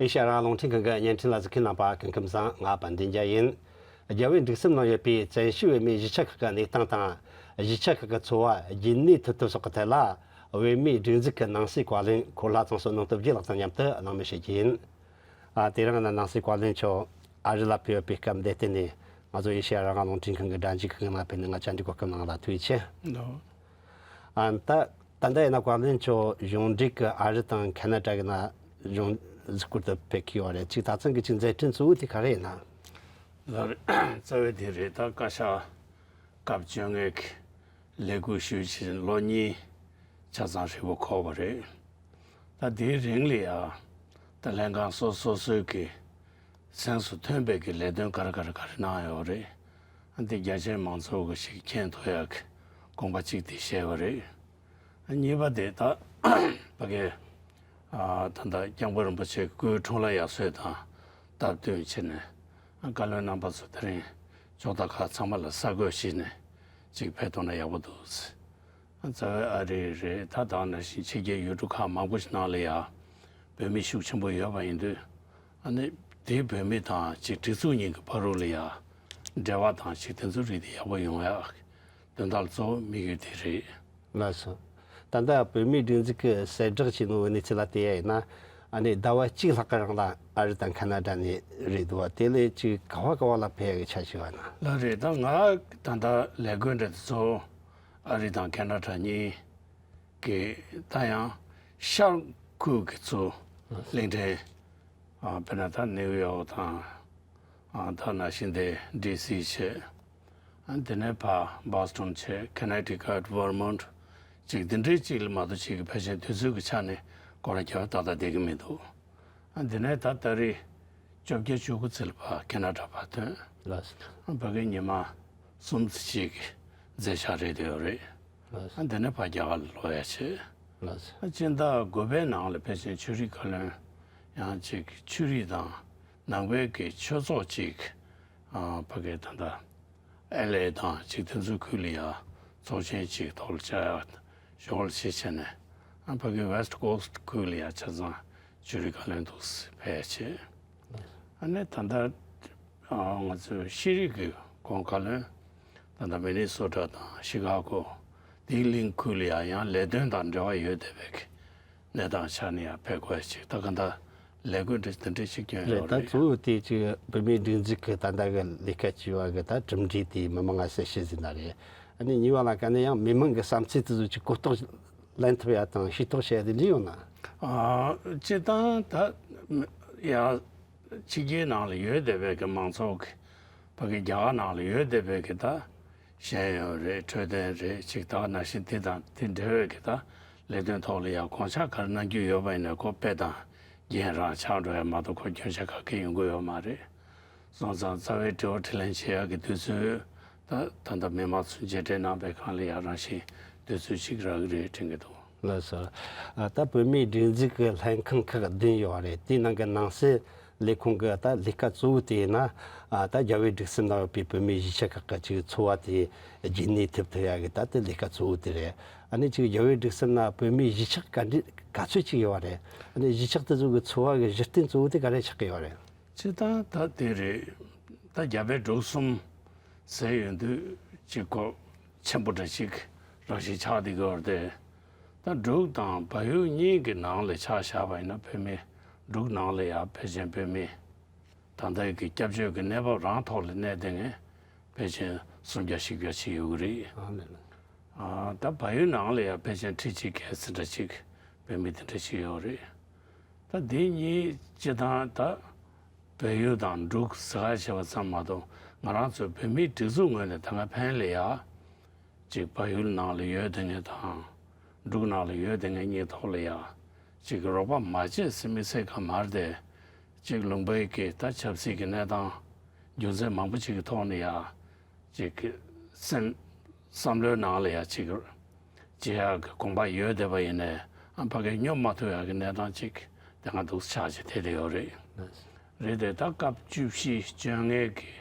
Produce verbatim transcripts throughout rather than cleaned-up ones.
ཨེ་ཤ་ཡ་རང་དབང་རླུང་འཕྲིན་ཁང་གི་བརྙན་འཕྲིན་ལ་གཟིགས་མཁན་རྣམ་པ་སྐུ་ཁམས་བཟང་། ང་དཔལ་ལྡན་རྒྱལ་ཡིན། རྒྱལ་བའི་འབྲུག་གསུམ་ནང་ཡོད་པའི་བཙན་བྱོལ་བོད་མིའི་གཞིས་ཆགས་ཁག་གི་གནས་སྟངས་དང་། གཞིས་ཆགས་ཁག་གི་འཚོ་བ་རྒྱུན་གནས་ཐུབ་ཐབས་སོགས་ཀྱི་ཐད་ལ། བོད་མིའི་སྒྲིག་འཛུགས་ཀྱི་ནང་སྲིད་བཀའ་བློན་འཁོར་ལྷ་ཚང་བསོད་ནམས་སྟོབས་རྒྱས་ལགས་དང་མཉམ་དུ་གླེང་མོལ་བྱེད་རྒྱུ་ཡིན། ཨ། དེ་རིང་ནི་ནང་སྲིད་བཀའ་བློན་མཆོག་ཨ་རི་ལ་ཕེབས་ཡོད་པའི་སྐབས་འདི་བརྟེན་ནས། ང་ཚོ་ཨེ་ཤ་ཡ་རང་དབང་རླུང་འཕྲིན་ཁང་གི་སྒྲ་འཇུག་ཁང་ནང་ཕེབས་ནས་ང་བཅར་འདྲི་གོ་སྐབས་གནང་བ་ལ་ཐུགས་རྗེ་ཆེ། ལགས། ཨ། ད་ད་ལྟ་ཡིན་ན་བཀའ་བློན་མཆོག་གཞུང་འབྲེལ་གྱི་ཨ་རི་དང་ཁ་ན་ཌ་གི་ནང་གཞུང་གཟིགས་སྐོར་དུ་ཕེབས་ཀྱི་ཡོད་རེད། ཅིག་ད་ཐེངས་ཀྱི་ཅིག་མཛད་འཕྲིན་གཙོ་བོ་དེ་ག་རེ་ཡིན་ན། ལགས་རེད། རྩ་བའི་དེ་རེད། ད་བཀའ་ཤག་སྐབས་བཅོ་ལྔའི་ལས་འགུལ་ཞུས་བཞིན་ལོ་གཉིས་ཆ་ཚང་ཧྲིལ་པོ་འཁོར་བ་རེད། ད་དེའི་རིང་ལ་ཡ། ད་ལྷན་ཁང་སོ་སོ་སོའི་གི་གཟེངས་སུ་ཐོན་པའི་གི་ལས་དོན་ག་རེ་ག་རེ་ག་རེ་གནང་ཡོད་རེད། ཨ། འདི་རྒྱ་ཆེའི་མང་ཚོགས་ཀྱིས་ཤིག་མཁྱེན་ཐུབ་ཡག་གི་དགོངས་པ་གཅིག་དེ་བཞེས་པ་རེད། ཨ། གཉིས་པ་དེ་ད་ཕ་གི། ཨ། ད་ལྟ་སྐྱབས་མགོན་རིན་པོ་ཆེའི་སྐུའི་འཁྲུངས་ལྷ་དབྱར་གསོལ་དང་སྟབས་བསྟུན་བྱས་ནས། ཨ། བཀའ་བློན་རྣམ་པ་ཚོ་དེ་རིང་ཕྱོགས་མཐའ་ཁག་ཚང་མ་ལ་ས་བགོས་བྱས་ནས་ཅིག་ཕེབས་ཐུབ་ན་ཡག་པོ་འདུག། རྩ་བའི་ཨ་རི་རེད། ད་དེ་ནང་བཞིན་ཕྱི་རྒྱལ་ཡུལ་གྲུ་ཁག་མང་པོ་ཞིག་ནང་ལ་ཡ་བོད་མི་ཤུགས་ཆེན་པོ་ཡོད་པ་ཡིན་དུས། ཨ་ནི་དེའི་བོད་མི་དང་ཅིག་སྒྲིག་འཛུགས་གཉིས་ཀྱི་བར་དུ་ལ་ཡ་འབྲེལ་བ་དང་ཅིག་དེ་ཚོའི་རིགས་དེ་ཡག་པོ་ཡོང་ཡག་དོན་དག་གཙོ་བོ་དམིགས་ཡུལ་དེ་རེད། ལགས་སོ། ད་ལྟ་བོད་མིའི་སྒྲིག་འཛུགས་ཀྱིས་གསལ་བསྒྲགས་བྱས་ནོ་གནས་ཚུལ་ལ་བལྟས་ཡ་ཡིན་ན། ཨ་ནི་ཟླ་བ་གཅིག་ལྷག་གི་རིང་ལ་ཨ་རི་དང་ཁ་ན་ཌ་ནས་རེད་འདུག་བ། དེ་ལས་ཅིག་ག་བ་ག་བ་ལ་ཕེབས་ཡ་གི་འཆར་གཞི་ཡོད་ན། ལགས་རེད། ད་ང་ད་ལྟ་ལས་འགུལ་འདི་ཚོ་ཨ་རི་དང་ཁ་ན་ཌ་གཉིས་ཀྱི་ད་ཡང་ཤར་ཁུལ་གྱི་ཚོ་གླིང་ཕྲན། ཨ། དཔེར་ན་ད་ནིའུ་ཡོག་དང་། ཨ། ད་ནང་བཞིན་དེ་ཌི་སི་བྱས། ཨ། དེ་ནས་ཕར་བྷོ་སི་ཊོན་བྱས། ཁོ་ནེ་ཊི་ཀཊ། ཝར་མོན་ཊ། ཅིག་དེ་འདྲའི་ཅིག་ལ་མ་གཏོགས་ཅིག་གི་ཕལ་ཆེར་དུས་ཚོད་ཀྱི་ཆ་ནས་སྐོར་ར་རྒྱག་པ་ཏག་ཏག་བསྡད་ཀྱི་མི་འདུག། ཨ། དེ་ནས་ད་ད་རེས་བཅོ་བརྒྱད་བཅུ་དགུ་ཙམ་ལ་ཕར་ཁ་ན་ཌ་ཕར་ཐོན། ལགས་སོ། ཨ། ཕ་གི་ཉི་མ་གསུམ་ཙམ་ཅིག་མཛད་འཆར་རེ་དེ་ཡོད་རེད། ལགས་སོ། ཨ། དེ་ནས་ཕར་རྒྱ་གར་ལ་ལོག་ཡ་བྱས། ལགས་སོ། ཨ། སྤྱི་ཟླ་དགུ་པའི་ནང་ལ་ཕལ་ཆེར་ཆོས་རིག་བཀའ་བློན། ཡང་ཅིག་ཆོས་རིག་དང་ནང་པའི་གི་ཆོས་ཚོགས་ཅིག། ཨ། ཕ་གི་ད་ལྟ་ཨེལ་ཨེ་དང་ཅིག་དེ་ཚོའི་ཁུལ་ལ་ཡ་ཚོགས་ཆེན་ཅིག་ཐོག་ལ་བཅར་ཡ་ཞོར་ལ་བྱས་བྱས་ནས། ཨ། ཕ་གི་ཝེ་སི་ཊི་ཀོ་སི་ཊི་ཁུལ་ལ་ཡ་ཆ་ཚང་ཆོས་རིག་བཀའ་བློན་དུ་ཕེབས་བྱས། ཨ་ནི་ད་ལྟ། ཨ། ང་ཚོའི་ཤེས་རིག་གི་གོང་བཀའ་བློན། ད་ལྟ་མི་ནི་སོ་ཊ་དང་ཤི་ཀ་གོ། དེའི་གླིང་ཁུལ་ལ་ཡང་ཡང་ལས་དོན་དང་འབྲེལ་བ་ཡོད་བསྡད་པའི་གནས་སྟངས་ཆ་ནས་ཡང་ཕེབས་དགོས་ཅིག། ད་ག་འདྲ་ལས་འགུལ་འདི་འདི་འདྲ་ཞིག་སྐྱོན་རེད། ཡོད་ད་རེད། གཙོ་བོ་དེ་ཅིག་བོད་མིའི་སྒྲིག་འཛུགས་ཀྱི་ད་ལྟ་གི་ལས་ཀ་བྱེད་པ་གི་ད་གྲུབ་འབྲས་དེ་མི་མང་ང་གསལ་བཤད་ཟིན་ན་རེད། ཨ་ནི་གཉིས་པ་ལ་ག་ནས་ཡང་མི་མང་གི་བསམ་ཚུལ་དེ་ཚོ་ཅིག་གོ་རྟོགས་ལེན་ཐུབ་ཡ་དང་ཤེས་རྟོགས་བྱེད་ཡ་དེ་འདྲ་ཡོད་ན། ཨ། སྤྱིར་བཏང་ད་ཡ། ཕྱི་རྒྱལ་ནང་ལ་ཡོད་བསྡད་པའི་གི་མང་ཚོགས་ཀྱི་ཕ་གི་རྒྱ་གར་ནང་ལ་ཡོད་བསྡད་པའི་གི་ད་ཤེས་ཡོན་རེད། འཕྲོད་བསྟེན་རེད། ཅིག་ད་ནང་བཞིན་དེ་དང་དེ་འབྲེལ་བའི་གི་ད་ལས་དོན་ཐོག་ལ་ཡང་དགོངས་འཆར་ག་རེ་གནང་རྒྱུ་ཡོད་པ་ཡིན་ན་ཁོ་དཔེ་དང་རྒྱན་རང་ཆགས་འགྲོ་ཡ་མ་གཏོགས་ཁོ་སྐྱོན་ཆ་ག་གེ་ཡོང་གི་ཡོད་མ་རེད། སོང་ཙང་རྩ་བའི་དྲི་བ་དྲིས་ལན་བྱེད་ཡག་གི་དུས་ཚོད་ད་ད་ལྟ་མི་མང་ཚོ་མཇལ་འཕྲད་གནང་པའི་སྒང་ལ་ཡང་རང་བཞིན་དུས་ཚོད་ཅིག་རག་གི་རེད་དྲན་གྱི་འདུག། ལགས་སོ། ཨ། ད་བོད་མིའི་སྒྲིག་འཛུགས་ཀྱི་ལྷན་ཁང་ཁག་བདུན་ཡོད་རེད། དེའི་ནང་གི་ནང་སྲིད་ལས་ཁུངས་ཀྱི་ད་ལས་ཀ་གཙོ་བོ་དེ་ཡིན་ན། ཨ། ད་རྒྱལ་བའི་འབྲུག་གསུམ་ནང་ཡོད་པའི་བོད་མིའི་གཞིས་ཆགས་ཁག་གི་ཅིག་འཚོ་བ་དེ་རྒྱུན་གནས་ཐུབ་ཐུབ་ཡག་གི་ད་དེ་ལས་ཀ་གཙོ་བོ་དེ་རེད། ཨ་ནི་ཅིག་རྒྱལ་བའི་འབྲུག་གསུམ་ན་བོད་མིའི་གཞིས་ཆགས་ག་འདྲ་ག་ཚོད་ཅིག་ཡོད་རེད། ཨ་ནི་གཞིས་ཆགས་དེ་ཚོ་གི་འཚོ་བ་གི་གཞི་རྟེན་གཙོ་བོ་དེ་ག་རེ་ཆགས་ཀྱི་ཡོད་རེད། སྤྱིར་བཏང་ད་དེ་རེད། ད་རྒྱལ་བའི་འབྲུག་གསུམ་ཟེར་ཡོང་དུས་ཅིག་གོ་ཆེན་པོ་འདྲ་ཅིག་རང་བཞིན་ཆགས་བསྡད་ཀྱི་ཡོད་རེད་དེ། ད་འབྲུག་དང་བལ་ཡུལ་གཉིས་ཀྱི་ནང་ལ་ཆ་བཞག་པ་ཡིན་ན་བོད་མི་འབྲུག་ནང་ལ་ཡང་ཕལ་ཆེར་བོད་མི་ད་ལྟའི་གི་སྐྱབས་བཅོལ་གྱི་གནས་བབ་རང་ཐོག་ལ་གནས་བསྡད་མཁན་ཕལ་ཆེར་སུམ་བརྒྱ་བཞི་བརྒྱ་ཅིག་ཡོད་ཀྱི་རེད། ཨ་ལས་ལགས། ཨ། ད་བལ་ཡུལ་ནང་ལ་ཡང་ཕལ་ཆེར་ཁྲི་གཅིག་གི་ཟིན་འདྲ་ཅིག་བོད་མི་དེ་འདྲ་ཅིག་ཡོད་རེད། ད་འདི་གཉིས་སྤྱིར་བཏང་ད་བལ་ཡུལ་དང་འབྲུག་ཟེར་བ་བྱས་པ་ཙམ་མ་གཏོགས་ང་རང་ཚོ་བོད་མིའི་སྒྲིག་འཛུགས་ངོས་ནས་ད་སྔ་ཕན་ལ་ཡ། ཅིག་བལ་ཡུལ་ནང་ལ་ཡོད་དེ་ངས་དང་། འབྲུག་ནང་ལ་ཡོད་དེ་ངས་གཉིས་ཐོག་ལ་ཡ། ཅིག་རོགས་པ་མ་བྱས་ཟེར་མི་ཚེ་ག་མར་དེ། ཅིག་ལུང་པའི་གི་ད་ཆབ་སྲིད་ཀྱི་གནས་སྟངས་རྒྱུ་མཚན་མང་པོ་ཅིག་གི་ཐོག་ནས་ཡ། ཅིག་གི་སེམས་བསམ་བློའི་ནང་ལ་ཡ་ཅིག་བྱེད་ཡག་གི་དགོངས་པ་ཡོད་བསྡད་པ་ཡིན་ནའི་ཨ་ཕ་གིར་སྙོབ་མ་ཐུབ་ཡག་གི་གནས་སྟངས་ཅིག་དེ་སྔ་འདུག་ཆགས་ཅིག་དེ་དེ་ཡོད་རེད། རེད་དེ་ད་སྐབས་བཅུ་བཞི་བཅོ་ལྔའི་གི་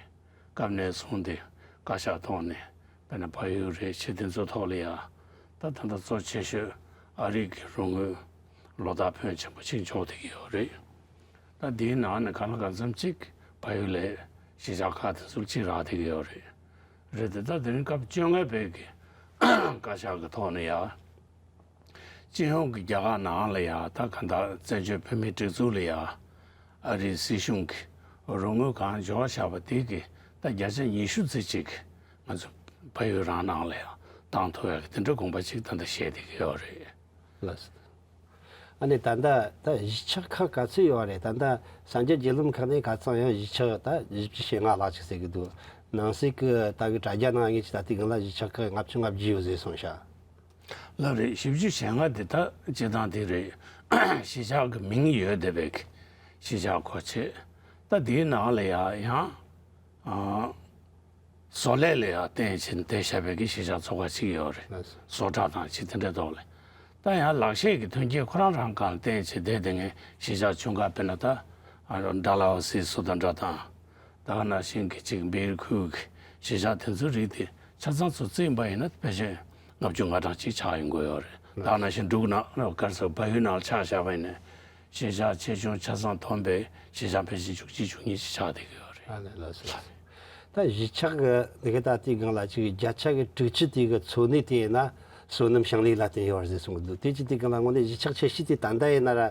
སྐབས་ནས་བཟུང་སྟེ་བཀའ་ཤག་ཐོག་ནས་དཔེར་ན་བལ་ཡུལ་རེད་ཆེ་དེ་ཚོ་ཐོག་ལ་ཡ་ད་ད་ལྟ་གཙོ་ཆེ་ཤོས་ཨ་རི་གི་རོགས་དངུལ་ལོ་ལྟར་ཕོན་ཆེན་པོ་ཅིག་འཇོག་བསྡད་ཀྱི་ཡོད་རེད། ད་ ད་དེའི་ནང་ནས་གང་ལ་གང་འཚམ་ཅིག་ཕ་ཡུལ་ལ་གཞིས་ཆགས་ཁག་དེ་ཚོར་ཅིག་རག་བསྡད་ཀྱི་ཡོད་རེད། རེད་དེ་ད་དེ་རིང་སྐབས་བཅོ་ལྔ་པའི་གི་བཀའ་ཤག་གི་ཐོག་ནས་ཡ། སྤྱི་ཡོངས་ཀྱི་རྒྱ་གར་ནང་ལ་ཡ་ད་གང་ལྟར་བཙན་བྱོལ་བོད་མིའི་སྒྲིག་འཛུགས་ལ་ཡ། ཨ་རིའི་སྲིད་གཞུང་གིས་རོགས་དངུལ་གང་འབྱོར་བཞག་པ་དེ་གི་ད་བརྒྱ་ཆ་ཉི་ཤུ་ཙམ་ཅིག་ང་ཚོ་ཕ་ཡུལ་རང་ནང་ལ་ཡ་བཏང་ཐུབ་ཡག་གི་དེ་འདྲ་དགོངས་པ་ཅིག་ད་ལྟ་བཞེས་བསྡད་ཀྱི་ཡོད་རེད། ལགས་སོ། ཨ་ནི་ད་ལྟ་ད་གཞིས་ཆགས་ཁག་ག་ཚོད་ཡོད་རེད། ད་ལྟ་སངས་རྒྱས་རྒྱུད་ལམ་ཁག་ནས་ག་ཚང་ཡང་གཞིས་ཆགས་ད་བཞི་བཅུ་ཞེ་ལྔ་ལྷག་ཅིག་ཟེར་གི་འདུག། ནང་སྲིད་ཀྱི་ད་གི་དྲ་རྒྱ་ནང་ངས་ཅི་ད་ལྟའི་སྒང་ལ་གཞིས་ཆགས་ཁག་ལྔ་བཅུ་ང་བརྒྱད་ཡོད་ཟེར་སོང་ཤག། ལགས་རེད། བཞི་བཅུ་ཞེ་ལྔ་དེ་ད་སྤྱི་བཏང་དེ་རེད། གཞིས་ཆགས་ཀྱི་མིང་ཡོད་བསྡད་པའི་གཞིས་ཆགས་ཁོ་ཆེ། ད་དེའི་ནང་ལ་ཡ་ཡང་ཨ། བཟོ་ལས་ལ་ཡང་བརྟེན་བྱས་བསྡད་བཞག་པའི་གི་གཞིས་ཆགས་ཚོ་ཁག་ཅིག་ཡོད་རེད། ལགས་སོ། བཟོ་གྲྭ་དང་ཅིག་དེ་འདྲའི་ཐོག་ལ། ད་ཡང་ལག་ཤེས་ཀྱི་ཐོན་སྐྱེད་ཁོ་རང་རང་སྒང་ལ་བརྟེན་བྱས་བསྡད་བསྡད་མཁན་གཞིས་ཆགས་ཆུང་ཁག་དཔེར་ན་ད་ཌལ་ཧོ་སི་སོ་ད་འདྲ་དང་། ད་ག་ནང་བཞིན་གྱི་ཅིག་སྦིར་ཁུལ་གྱི་གཞིས་ཆགས་དེ་ཚོའི་རིགས་དེ་ཆ་ཚང་ཚོ་བརྩིས་པ་ཡིན་ན་ཕལ་ཆེར་ལྔ་བཅུ་ང་གྲངས་ཅིག་ཆགས་ཡོང་གི་ཡོད་རེད། ད་ག་ནང་བཞིན་འབྲུག་ནང་ག་རེ་ཟེར་བལ་ཡུལ་ནང་ལ་ཆ་བཞག་པ་ཡིན་ན། གཞིས་ཆགས་ཆེ་ཆུང་ཆ་ཚང་བསྡོམས་པའི་གཞིས་ཆགས་ཕལ་ཆེར་བཅུ་གཅིག་བཅུ་གཉིས་ཅིག་ཆགས་བསྡད་ཀྱི་ཡོད་རེད། ཨ་ལས། ལགས་སོ། ལགས་སོ། ད་གཞིས་ཆགས་ཀྱི་འདི་ག་ད་ལྟའི་སྒང་ལ་ཅིག་བརྒྱ་ཆ་གི་དྲུག་ཅུ་དེ་གི་འཚོ་གནས་དེ་ཡིན་ན་སོ་ནམ་ཞིང་ལས་ལ་བརྟེན་ཡོད་རེད་ཟེར་གསུང་གི་འདུག། དེ་ཅི་དེ་སྒང་ལ་དངོས་གནས་གཞིས་ཆགས་ཆེ་ཤོས་དེ་ད་ལྟ་ཡིན་ན་ར་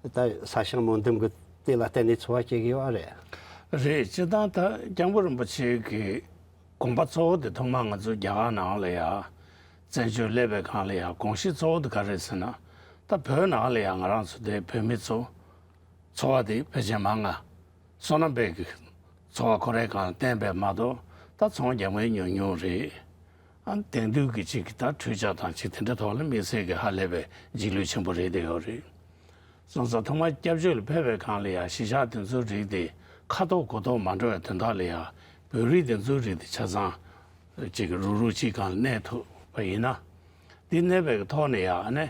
ད་ས་ཞིང་སྨོན་འདུན་གྱི་དེ་ལ་བརྟེན་ནས་འཚོ་བ་སྐྱེལ་གི་ཡོད་རེད། རེད། སྤྱིར་བཏང་ད་སྐྱབས་མགོན་རིན་པོ་ཆེ་གི་དགོངས་པ་གཙོ་བོ་དེ་ཐོག་མར་ང་ཚོ་རྒྱ་གར་ནང་ལ་ཡ་བཙན་བྱོལ་སླེབས་པའི་སྒང་ལ་ཡ་དགོངས་གཞི་གཙོ་བོ་དེ་ག་རེ་རེད་ཟེར་ན། ད་བོད་ནང་ལ་ཡ་ང་རང་ཚོ་དེ་བོད་མི་ཚོ་འཚོ་བ་དེ་ཕལ་ཆེར་མང་ང་སོ་ནམ་པའི་གི་འཚོ་བ་ཁོ་རའི་སྒང་ལ་བརྟེན་པས་མ་གཏོགས་ད་ཚོང་རྒྱག་མཁན་ཉུང་ཉུང་རེད། ཨ་དེང་དུས་ཀྱི་ཅིག་གི་ད་འཕྲུལ་ཆས་དང་ཅིག་དེ་འདྲ་ཐོག་ལ་དམིགས་བསལ་གྱི་ཧ་ལས་པའི་རྗེས་ལུས་ཆེན་པོ་རེད་བསྡད་ཡོད་རེད། སོང་ཙང་ཐོག་མར་སྐྱབས་བཅོལ་ལ་ཕེབས་པའི་སྒང་ལ་ཡང་གཞིས་ཆགས་དེ་ཚོའི་རིགས་དེ་ཁ་ཐོག་གོ་ཐོག་མ་འགྲོ་བའི་དོན་དག་ལ་ཡང་བོད་རིགས་དེ་ཚོའི་རིགས་དེ་ཆ་ཚང་ཅིག་གི་རུག་རུག་ཅིག་སྒང་ལ་གནས་ཐུབ་པ་ཡིན་ན། འདི་གནས་པའི་ཐོག་ནས་ཡང་ཨ་ནི་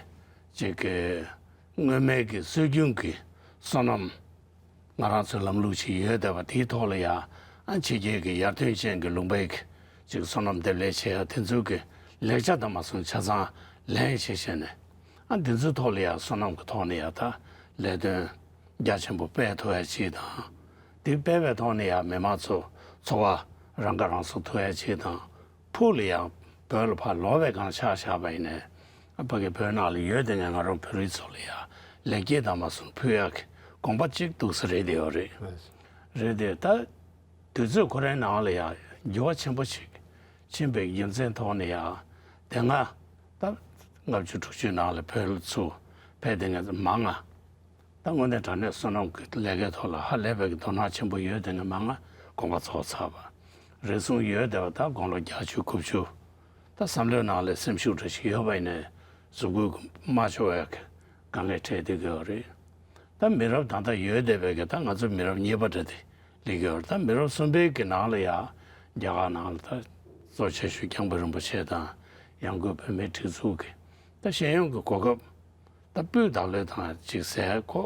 ཅིག་གི་སྔོན་མའི་གི་སྲོལ་རྒྱུན་གྱི་སོ་ནམ་ང་རང་ཚོའི་ལམ་ལུགས་ཤིག་ཡོད་བསྡད་པ་དེའི་ཐོག་ལ་ཡང་ཨ་ཕྱི་རྒྱལ་གྱི་ཡར་ཐོན་ཅན་གྱི་ལུང་པའི་གི་ཅིག་སོ་ནམ་འདེབས་ལས་བྱེད་ཡ་དེ་ཚོའི་གི་ལེགས་ཆ་དང་མ་སོན་ཆ་ཚང་ལེན་བྱེད་བྱས་ནས་ཨ་འདི་ཚོའི་ཐོག་ལ་ཡང་སོ་ནམ་གྱི་ཐོག་ནས་ཡང་ད་ལས་དོན་རྒྱ་ཆེན་པོ་སྤེལ་ཐུབ་ཡ་ཅིག་དང་། དེ་སྤེལ་བའི་ཐོག་ནས་ཡང་མི་མང་ཚོ་འཚོ་བ་རང་ཁ་རང་གསོ་ཐུབ་ཡ་ཅིག་དང་། ཕུགས་ལ་ཡང་བོད་ལ་ཕར་ལོག་པའི་སྒང་ཆ་བཞག་པ་ཡིན་ནའི་ཕ་གི་བོད་ནང་ལ་ཡོད་དེ་ངས་ང་རང་བོད་རིགས་ཚོ་ལ་ཡང་ལེགས་སྐྱེས་དང་མ་སོན་ཕུལ་ཡག་གི་དགོངས་པ་གཅིག་འདུག་ས་རེད་དེ་ཡོད་རེད། རེད་དེ་ད་དུས་ཚོད་ཁོ་རའི་ནང་ལ་ཡང་འགྱུར་བ་ཆེན་པོ་ཞིག་ཕྱིན་པའི་རྒྱུ་མཚན་ཐོག་ནས་ཡང་དེ་སྔ་ད་ལྔ་བཅུ་དྲུག་ཅུའི་ནང་ལ་བོད་ལ་ཚུར་ཕེབས་དེ་ངས་མང་ང་། ད་དངོས་གནས་དྲང་གནས་སོ་ནམ་གྱི་ལས་ཀའི་ཐོག་ལ་ཧ་ལས་པའི་གི་དོ་སྣང་ཆེན་པོ་ཡོད་དེ་ངས་མང་ང་དགོངས་པ་ཚོགས་ཚར་བ། རེ་ཟུང་ཡོད་བསྡད་པ་ད་དགུང་ལོ་བརྒྱད་ཅུ་དགུ་བཅུ། ད་བསམ་བློའི་ནང་ལ་སེམས་ཤུགས་འདྲ་ཞིག་ཡོད་པ་ཡིན་ནའི་གཟུགས་པོ་གི་མ་ལྕོགས་པའི་གི་དཀའ་ངལ་འཕྲད་བསྡད་ཀྱི་ཡོད་རེད། ད་མི་རབས་ད་ལྟ་ཡོད་བསྡད་པའི་གི་ད་ང་ཚོ་མི་རབས་གཉིས་པ་འདྲ་དེ་སླེབས་ཀྱི་ཡོད་རེད། ད་མི་རབས་གསུམ་པའི་གི་ནང་ལ་ཡ་རྒྱ་གར་ནང་ལ་ད་གཙོ་ཆེ་ཤོས་སྐྱབས་མགོན་རིན་པོ་ཆེ་དང་ཡང་སྒོས་བོད་མིའི་སྒྲིག་འཛུགས་ཀྱི་ད་ཤེས་ཡོན་གྱི་གོ་སྐབས། ད་སྤུས་དག་ལོས་དང་ཅིག་ཟེར་ཁོ་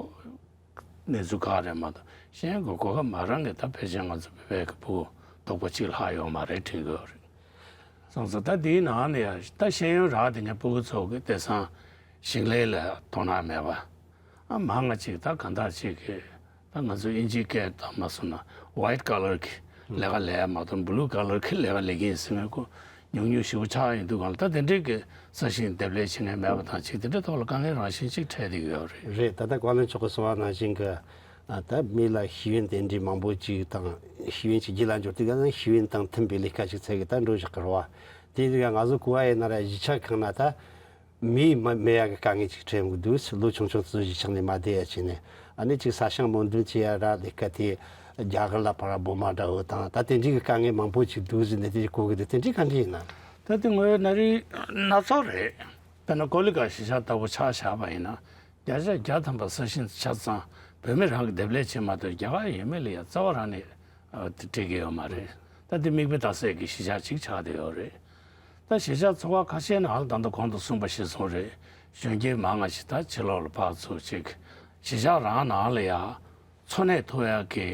གནས་ཚུལ་ག་རེ་མ་གཏོགས་ཤེས་ཡོན་གྱི་གོ་སྐབས་མ་རག་ངས་ད་ཕལ་ཆེར་ང་ཚོ་བོད་པའི་གི་ཕྲུ་གུ་རྡོག་པ་གཅིག་ལྷག་ཡོད་མ་རེད་དྲན་གྱི་ཡོད་རེད། སོང་ཙང་ད་དེའི་ནང་ནས་ཡང་ད་ཤེས་ཡོན་རག་དེ་ངའི་ཕྲུ་གུ་ཚོ་གི་དེང་སང་ཞིང་ལས་ལ་དོ་སྣང་མེད་པ། ཨ་མང་ང་ཅིག་ད་གང་ལྟར་ཅིག་གི་ད་ང་ཚོ་ཨིན་ཇིའི་སྐད་དང་མ་སོང་ན་white collar་གི་ལས་ཀ་ལས་ཡ་མ་གཏོགས་blue collar་གི་ལས་ཀ་ལས་ཀྱི་ཡིན་ཟེར་མཁན་ཁོ་ཉུང་ཉུང་ཞེ་པོ་ཆགས་ཡོང་དུས་སྒང་ལ་ད་དེ་འདྲའི་གི་ས་ཞིང་འདེབས་ལས་བྱེད་མཁན་མེད་པ་དང་ཅིག་དེ་འདྲའི་ཐོག་ལ་དཀའ་ངལ་རང་བཞིན་ཅིག་འཕྲད་བསྡད་ཀྱི་ཡོད་རེད། རེད། ད་ལྟ་ཀོ་ལན་ཆོག་གི་གསུངས་པ་ནང་བཞིན་གི་ད་མི་ལ་ཤེས་ཡོན་དེ་འདྲའི་མང་པོ་ཅིག་དང་ཤེས་ཡོན་ཅིག་རྒྱུད་ལ་འབྱོར་དུས་ག་ནང་ཤེས་ཡོན་དང་མཐུན་པའི་ལས་ཀ་ཅིག་འཚོལ་གི་ད་འགྲོ་བཞག་གི་རེད་བ། དེ་ཡིན་དུས་ང་ཚོ་གོ་བ་ཡིན་ན་ར་གཞིས་ཆགས་ཁག་ན་ད། མིའི་མ་མེད་ཡག་གི་དཀའ་ངལ་ཅིག་འཕྲད་ཡོང་གི་འདུག། ལོ་ཆུང་ཆུང་ཚོ་གཞིས་ཆགས་ནས་མ་བསྡད་ཡ་བྱས་ནས་ཨ་ནི་ཅིག་ས་ཞིང་སྨོན་འདུན་བྱེད་ཡ་ར་ལས་ཀ་དེ་རྒྱ་གར་ལ་ཕར་སྦོ་མ་འདྲ་བོ་དང་ད་དེ་འདྲའི་གི་དཀའ་ངལ་མང་པོ་ཅིག་འདུག་ཟེར་ནས་དེ་གོ་གི་འདུག། དེ་འདྲའི་ག་འདྲ་ཡིན་ན། ད་དེ་དངོས་ཡོད་ན་རིགས་སྣ་ཚོགས་རེད། དཔེར་ན་ཀོ་ལི་གྷལ་གཞིས་ཆགས་ལྟ་བུ་ཆ་བཞག་པ་ཡིན་ན་བརྒྱ་ཆ་བརྒྱ་ཐམ་པ་ས་ཞིང་ཆ་ཚང་བོད་མི་རང་གི་འདེབས་ལས་བྱེད་མ་གཏོགས་རྒྱ་གར་ཡོད་མེད་ལ་ཡ་རྩ་བ་རང་ནས་ཨ་དེ་སྤྲད་ཀྱི་ཡོད་མ་རེད། ད་དེ་མིག་དཔེ་ལྟ་སའི་གི་གཞིས་ཆགས་ཅིག་ཆགས་བསྡད་ཡོད་རེད། ད་གཞིས་ཆགས་ཚོ་ཁག་ཁ་ཤས་ནང་ལ་ད་ལྟ་གོང་དུ་གསུངས་པ་བཞིན་སོང་རེད། གཞོན་སྐྱེས་མང་ང་ཞིག་ད་ཕྱི་ལོགས་ལ་ཕར་ཚུར་ཅིག་གཞིས་ཆགས་རང་ནང་ལ་ཡ་འཚོ་གནས་ཐུབ་ཡག་གི་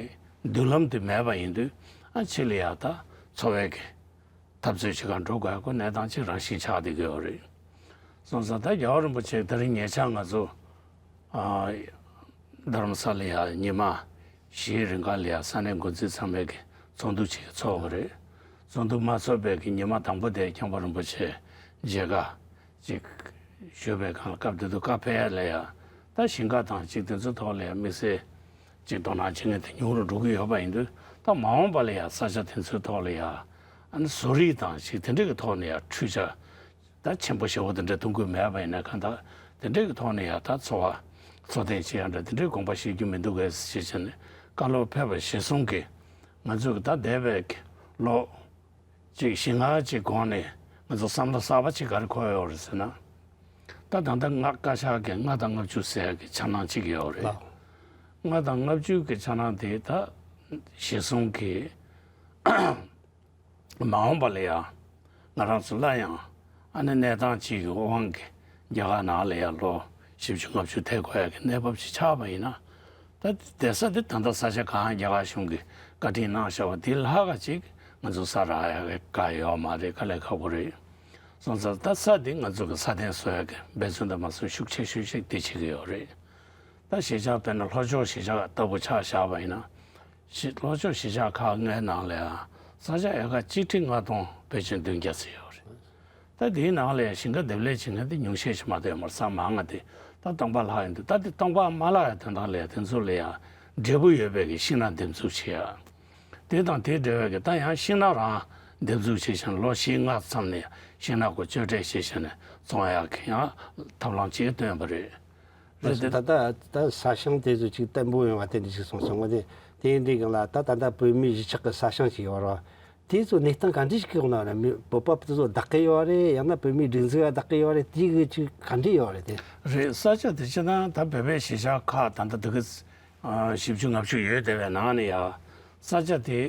མདུན་ལམ་དེ་མེད་པ་ཡིན་དུས་ཨ་ཕྱི་ལ་ཡ་ད་འཚོ་བའི་གི་འཐབ་རྩོད་བྱེད་གར་འགྲོ་དགོས་ཡག་གི་གནས་སྟངས་ཅིག་རང་བཞིན་ཆགས་བསྡད་ཀྱི་ཡོད་རེད། སོང་ཙང་ད་རྒྱལ་བ་རིན་པོ་ཆེ་དེ་རིང་ཉེ་ཆར་ང་ཚོ་ཨ་རྡ་རམ་ས་ལ་ཡ་ཉི་མ་ བཞིའི་རིང་ག་ལ་ཡ་ས་གནས་འགོ་འཛིན་ཚང་མས་ཀྱི་ཚོགས་འདུ་ཅིག་ཚོགས་པ་རེད། ཚོགས་འདུ་མ་ཚོགས་པའི་གི་ཉི་མ་དང་པོ་དེ་སྐྱབས་མགོན་རིན་པོ་ཆེ་མཇལ་ཁ་ཅིག་ཞུས་པའི་སྒང་ལ་སྐབས་དེ་དུས་ཀ་ཕེབས་ཡ་ལ་ཡ་ད་ཞིང་ཁ་དང་ཅིག་དེ་ཚོའི་ཐོག་ལ་ཡ་དམིགས་བསལ་ཅིག་དོ་སྣང་བྱེད་མཁན་དེ་ཉུང་རུ་འགྲོ་གི་ཡོད་པ་ཡིན་དུས། ད་མ་འོངས་པ་ལ་ཡ་ས་ཆ་དེ་ཚོའི་ཐོག་ལ་ཡ་ཨ་ནི་བཟོ་རིག་དང་ཅིག་དེ་འདྲ་གི་ཐོག་ནས་ཡ་འཕྲུལ་ཆས་ད་ཆེན་པོ་ཞེ་པོ་དེ་འདྲ་གཏོང་གི་མེད་པ་ཡིན་ན། གང་ལྟར་དེ་འདྲ་གི་ཐོག་ནས་ཡ་ད་འཚོ་བ་འཚོ་རྟེན་བྱེད་ཡ་འདྲ་དེ་འདྲའི་དགོངས་པ་བཞེས་རྒྱུ་མི་འདུག་གས་ཞེས་བྱས་ནས་བཀའ་སློབ་ཕེབས་པ་གཞིར་བཟུང་གིས་ང་ཚོས་ད་འདས་པའི་ལོ་ཅིག་བཞི་ལྔ་ཅིག་གོང་ནས་ང་ཚོ་བསམ་བློ་གསར་པ་ཅིག་ག་རེ་འཁོར་ཡོད་རེད་ཟེར་ན། ད་ད་ལྟ་ལྔ་བཀའ་ཤག་གི་ལྔ་དང་ལྔ་བཅུ་ཟེར་ཡ་གི་འཆར་སྣང་ཅིག་ཡོད་རེད། ལགས། ལྔ་དང་ལྔ་བཅུ་གི་འཆར་སྣང་དེ་ད་གཞིར་བཟུང་གིས་མ་འོངས་པ་ལ་ཡང་ང་རང་ཚོ་སླར་ཡང་ཨ་ནི་གནས་སྟངས་གཅིག་གི་དབང་གིས་རྒྱ་གར་ནང་ལ་ཡང་ལོ་བཞི་བཅུ་ལྔ་བཅུ་ཐེག་དགོས་ཡ་གི་གནས་བབ་ཅིག་ཆགས་པ་ཡིན་ན། ད་བསྡད་ས་དེ་ད་ལྟ་ས་ཆ་གང་རྒྱ་གར་གཞུང་གིས་བཀའ་དྲིན་གནང་བཞག་པ་དེ་ལྷག་ག་ཅིག་ང་ཚོ་ས་རག་ཡ་གི་ག་ཡོད་མ་རེད། དཀའ་ལས་ཁག་པོ་རེད། སོང་ཙང་ད་ས་དེ་ང་ཚོ་གི་སྲ་བརྟན་བཟོ་ཡ་གི་འབད་བརྩོན་དུ་མ་སོང་ཤུགས་ཆེ་ཤོས་ཤིག་དེ་བྱེད་ཀྱི་ཡོད་རེད། ད་གཞིས་ཆགས་དཔེར་ན་ལྷོ་ཕྱོགས་གཞིས་ཆགས་ལྟ་བུ་ཆ་བཞག་པ་ཡིན་ན། གཞི་ལྷོ་ཕྱོགས་གཞིས་ཆགས་ཁག་ལྔའི་ནང་ལ་ཡང་ས་ཆ་ཨེ་ཀར་གཅིག་ཁྲི་ལྔ་སྟོང་དཔེ་ཅན་བདུན་བརྒྱ་ཙམ་ཡོད་རེད། ད་དེའི་ནང་ལ་ཡང་ཞིང་ཁ་འདེབས་ལས་བྱེད་མཁན་དེ་ཉུང་ཤས་ཤིག་མ་གཏོགས་ཡོད་མ་རེད། ས་མང་ང་དེ་ད་སྟོང་པ་ལྷག་ཡོང་དུས། ད་དེ་སྟོང་པ་མ་ལྷག་ཡ་དོན་དག་ལ་ཡང་དེ་ཚོ་ལ་ཡང་འབྲས་བུ་ཡོད་པའི་གི་ཤིང་ནགས་འདེབས་འཛུགས་བྱེད་ཡ། དེ་དང་དེ་འབྲེལ་བའི་གི་ད་ཡང་ཤིང་ནགས་རང་འདེབས་འཛུགས་བྱེད་བཞིན་ལོ་བཞི་ལྔ་ཙམ་ནས་ཤིང་ནགས་སྐོར་གཅོད་འབྲེག་བྱེད་བཞིན་ནས་བཙོང་ཡག་གི་ཡང་ཐབས་ལམ་ཅིག་བཏོན་པ་རེད། རེད་དེ། ད་ལྟ་ད་ས་ཞིང་དེ་ཚོ་ཅིག་བརྟན་པོ་ཡོང་བ་དེ་འདྲ་ཞིག་སོང་སོང་བ་དེ། དེ་འདྲའི་སྒང་ལ་ད་ད་ལྟ་བོད་མིའི་གཞིས་ཆགས་ཀྱི་ས་ཞིང་ཞིག་ཡོད་རེད་བ། དེ་ཚོ་གནས་སྟངས་ག་འདྲ་ཞིག་གི་འོག་ན་རེད། མི་བོད་པ་དེ་ཚོ་བདག་གི་ཡོད་རེད། ཡང་ན་བོད་མིའི་སྒྲིག་འཛུགས་ལ་བདག་གི་ཡོད་རེད། དེ་གི་ཅིག་ག་འདྲ་ཡོད་རེད་དེ། རེད། ས་ཆ་དེ་སྤྱིར་བཏང་ད་བོད་པའི་གཞིས་ཆགས་ཁག་ད་ལྟ་དེ་གི་ཨ་བཞི་བཅུ་ལྔ་བཅུ་ཡོད་བསྡད་པའི་ནང་ནས་ཡང་ས་ཆ་དེ་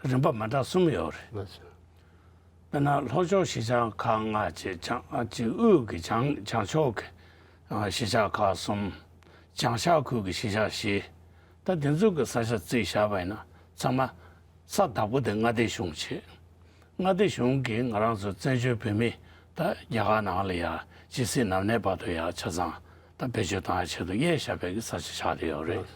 རིམ་པ་མ་འདྲ་གསུམ་ཡོད་རེད། ལགས་སོ། དཔེར་ན་ལྷོ་ཕྱོགས་གཞིས་ཆགས་ཁག་ལྔ་བཅས་བྱང་ཨ་ཅིག་དབུས་ཀྱི་བྱང་བྱང་ཕྱོགས་ཀྱི་ཨ་གཞིས་ཆགས་ཁག་གསུམ། བྱང་ཤར་ཁུལ་གྱི་གཞིས་ཆགས་བཞི། ད་དེ་ཚོ་གི་ས་ཆ་རྩིས་བཞག་པ་ཡིན་ན་ཚང་མ་ས་བདག་པོ་དེ་མངའ་སྡེ་གཞུང་བྱེད། མངའ་སྡེ་གཞུང་གིས་ང་རང་ཚོ་བཙན་བྱོལ་བོད་མི་ད་རྒྱ་གར་ནང་ལ་ཡ་ཇི་སྲིད་ནམ་གནས་བར་དུ་ཡ་ཆ་ཚང་ད་བེད་སྤྱོད་བཏང་ཡ་ཆེད་དུ་དབྱེ་བཞག་པའི་གི་ས་ཆ་ཆགས་བསྡད་ཡོད་རེད།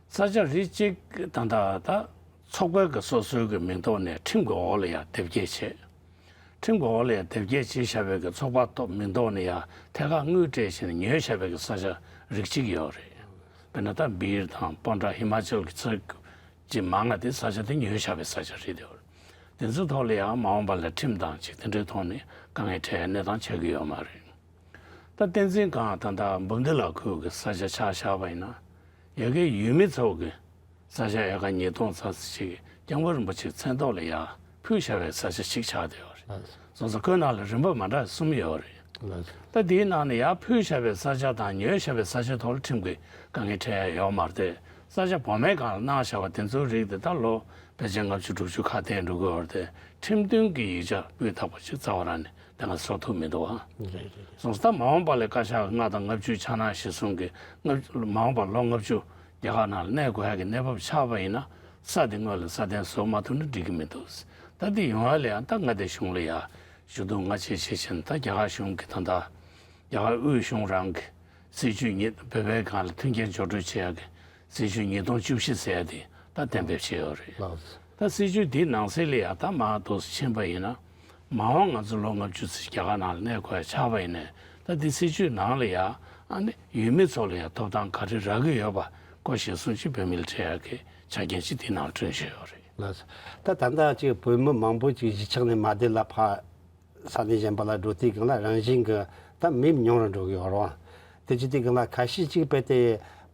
ས་ཆ་རིགས་གཅིག་ད་ལྟ་ད་ཚོགས་པའི་གི་སོ་སོའི་གི་མིང་ཐོག་ནས་ཁྲིམས་ཀྱི་འོག་ལ་ཡ་དེབ་སྐྱེལ་བྱས། ཁྲིམས་ཀྱི་འོག་ལ་ཡ་དེབ་སྐྱེལ་བྱས་བཞག་པའི་གི་ཚོགས་པ་ཐོག་མིང་ཐོག་ནས་ཡ་ཐད་ཀར་དངུལ་སྤྲད་བྱས་ནས་ཉོས་བཞག་པའི་གི་ས་ཆ་རིགས་གཅིག་ཡོད་རེད། དཔེར་ན་ད་སྦིར་དང་པོན་ཊ་ཧི་མ་ཅལ་གྱི་ཚོ་ཅིག་མང་ང་དེ་ས་ཆ་དེ་ཉོས་བཞག་པའི་ས་ཆ་རེད་དེ། དེ་ཚོའི་ཐོག་ལ་ཡང་མ་འོངས་པ་ལ་ཁྲིམས་དང་ཅིག་དེ་འདྲའི་ཐོག་ནས་དཀའ་ངལ་འཕྲད་གནས་སྟངས་ཆགས་ཀྱི་ཡོད་མ་རེད། ད་བསྟན་འཛིན་སྒང་ད་ལྟ་འབུམ་སྡེ་ལ་ཁུལ་གྱི་ས་ཆ་ཆ་བཞག་པ་ཡིན་ན། ཡ་གིའི་ཡུལ་མི་ཚོ་གི་ས་ཆ་ཨེ་ཀར་ཉིས་སྟོང་ཙམ་ཞིག་སྐྱབས་མགོན་རིན་པོ་ཆེའི་མཚན་ཐོག་ལ་ཡ་ཕུལ་བཞག་པའི་ས་ཆ་ཞིག་ཆགས་བསྡད་ཡོད་རེད། སོང་ཙང་ཁོའི་ནང་ལ་རིམ་པ་མ་འདྲ་གསུམ་ཡོད་རེད། ད་དེའི་ནང་ནས་ཡར་ཕུལ་བཞག་པའི་ས་ཆ་དང་ཉོས་བཞག་པའི་ས་ཆ་ཐོག་ལ་ཁྲིམས་ཀྱི་དཀའ་ངལ་འཕྲད་ཡ་ཡོད་མ་རེད་དེ། ས་ཆ་བོད་མིའི་སྒང་ལ་གནང་བཞག་པ་དེ་ཚོའི་རིགས་དེ་ད་ལོ་ཕལ་ཆེར་ལྔ་བཅུ་དྲུག་ཅུ་ཁ་གཏད་འགྲོ་གི་ཡོད་རེད་དེ། ཁྲིམས་མཐུན་གྱི་ཡིག་ཆ་སྤུས་དག་པོ་ཞིག་རྩ་བ་རང་ནས་དེ་སྔ་བཟོ་ཐུབ་མི་འདུག་ཨ། རེད་རེད་རེད། སོང་ཙང་ད་མ་འོངས་པ་ལ་བཀའ་ཤག་ལྔ་དང་ལྔ་བཅུའི་འཆར་སྣང་གཞིར་བཟུང་གིས་ལྔ་མ་འོངས་པར་ལོ་ལྔ་བཅུ་རྒྱ་གར་ནང་ལ་གནས་དགོས་ཡ་གི་གནས་བབ་ཆགས་པ་ཡིན་ན། ས་དེ་སྔོན་ལ་སྲ་བརྟན་བཟོ་མ་ཐུབ་ན་འགྲིག་གི་མི་འདུག་ད་དེ་ཡོང་བ་ལ་ཡང་ད་མངའ་སྡེ་གཞུང་ལ་ཡ་ཞུ་གཏུག་སྔ་ཕྱི་བྱེད་བཞིན། ད་རྒྱ་གར་གཞུང་གིས་ད་ལྟ་རྒྱ་གར་དབུས་གཞུང་རང་གི་སྲིད་ཇུས་ཉིས་བོད་པའི་སྒང་ལ་མཐུན་རྐྱེན་སྦྱོར་སྤྲོད་བྱེད་ཡ་གི་སྲིད་ཇུས་ཉིས་སྟོང་བཅུ་བཞི་ཟེར་ཡ་དེ་ད་གཏན་འབེབས་བྱས་ཡོད་རེད། ལགས་སོ། ད་སྲིད་ཇུས་འདིའི་ནང་གསེས་ལ་ཡ་ད་མར་འདུག་སེ་ཕྱིན་པ་ཡིན་ན། མ་འོངས་ང་ཚོ་ལོ་ལྔ་བཅུ་ཙམ་རྒྱ་གར་ནང་ལ་གནས་དགོས་ཡ་ཆགས་པ་ཡིན་ནའི། ད་འདི་སྲིད་ཇུས་ནང་ལ་ཡ་ཨ་ནི་ཡུལ་མི་ཚོ་ལ་ཡ་ཐོབ་ཐང་ག་རེ་རག་གི་ཡོད་པ་སྐོར་གཞིར་བཟུང་ཅིག་བོད་མི་ལ་སྤྲད་ཡ་གི་ཆ་རྐྱེན་ཅིག་དེའི་ནང་བསྐྲུན་བཞིན་ཡོད་རེད། ལགས་སོ། ད་ད་ལྟ་ཅིག་བོད་མི་མང་པོ་ཅིག་གཞིས་ཆགས་ནས་མ་བསྡད་ལ་ཕར་ས་གནས་གཞན་པ་ལ་འགྲོ་དུས་སྒང་ལ་རང་བཞིན་གྱི་ད་མི་ཉུང་རུ་འགྲོ་གི་ཡོད་རེད་བ། དེ་བྱེད་དུས་སྒང་ལ་ཁ་ཤས་ཅིག་དཔེ་དེ་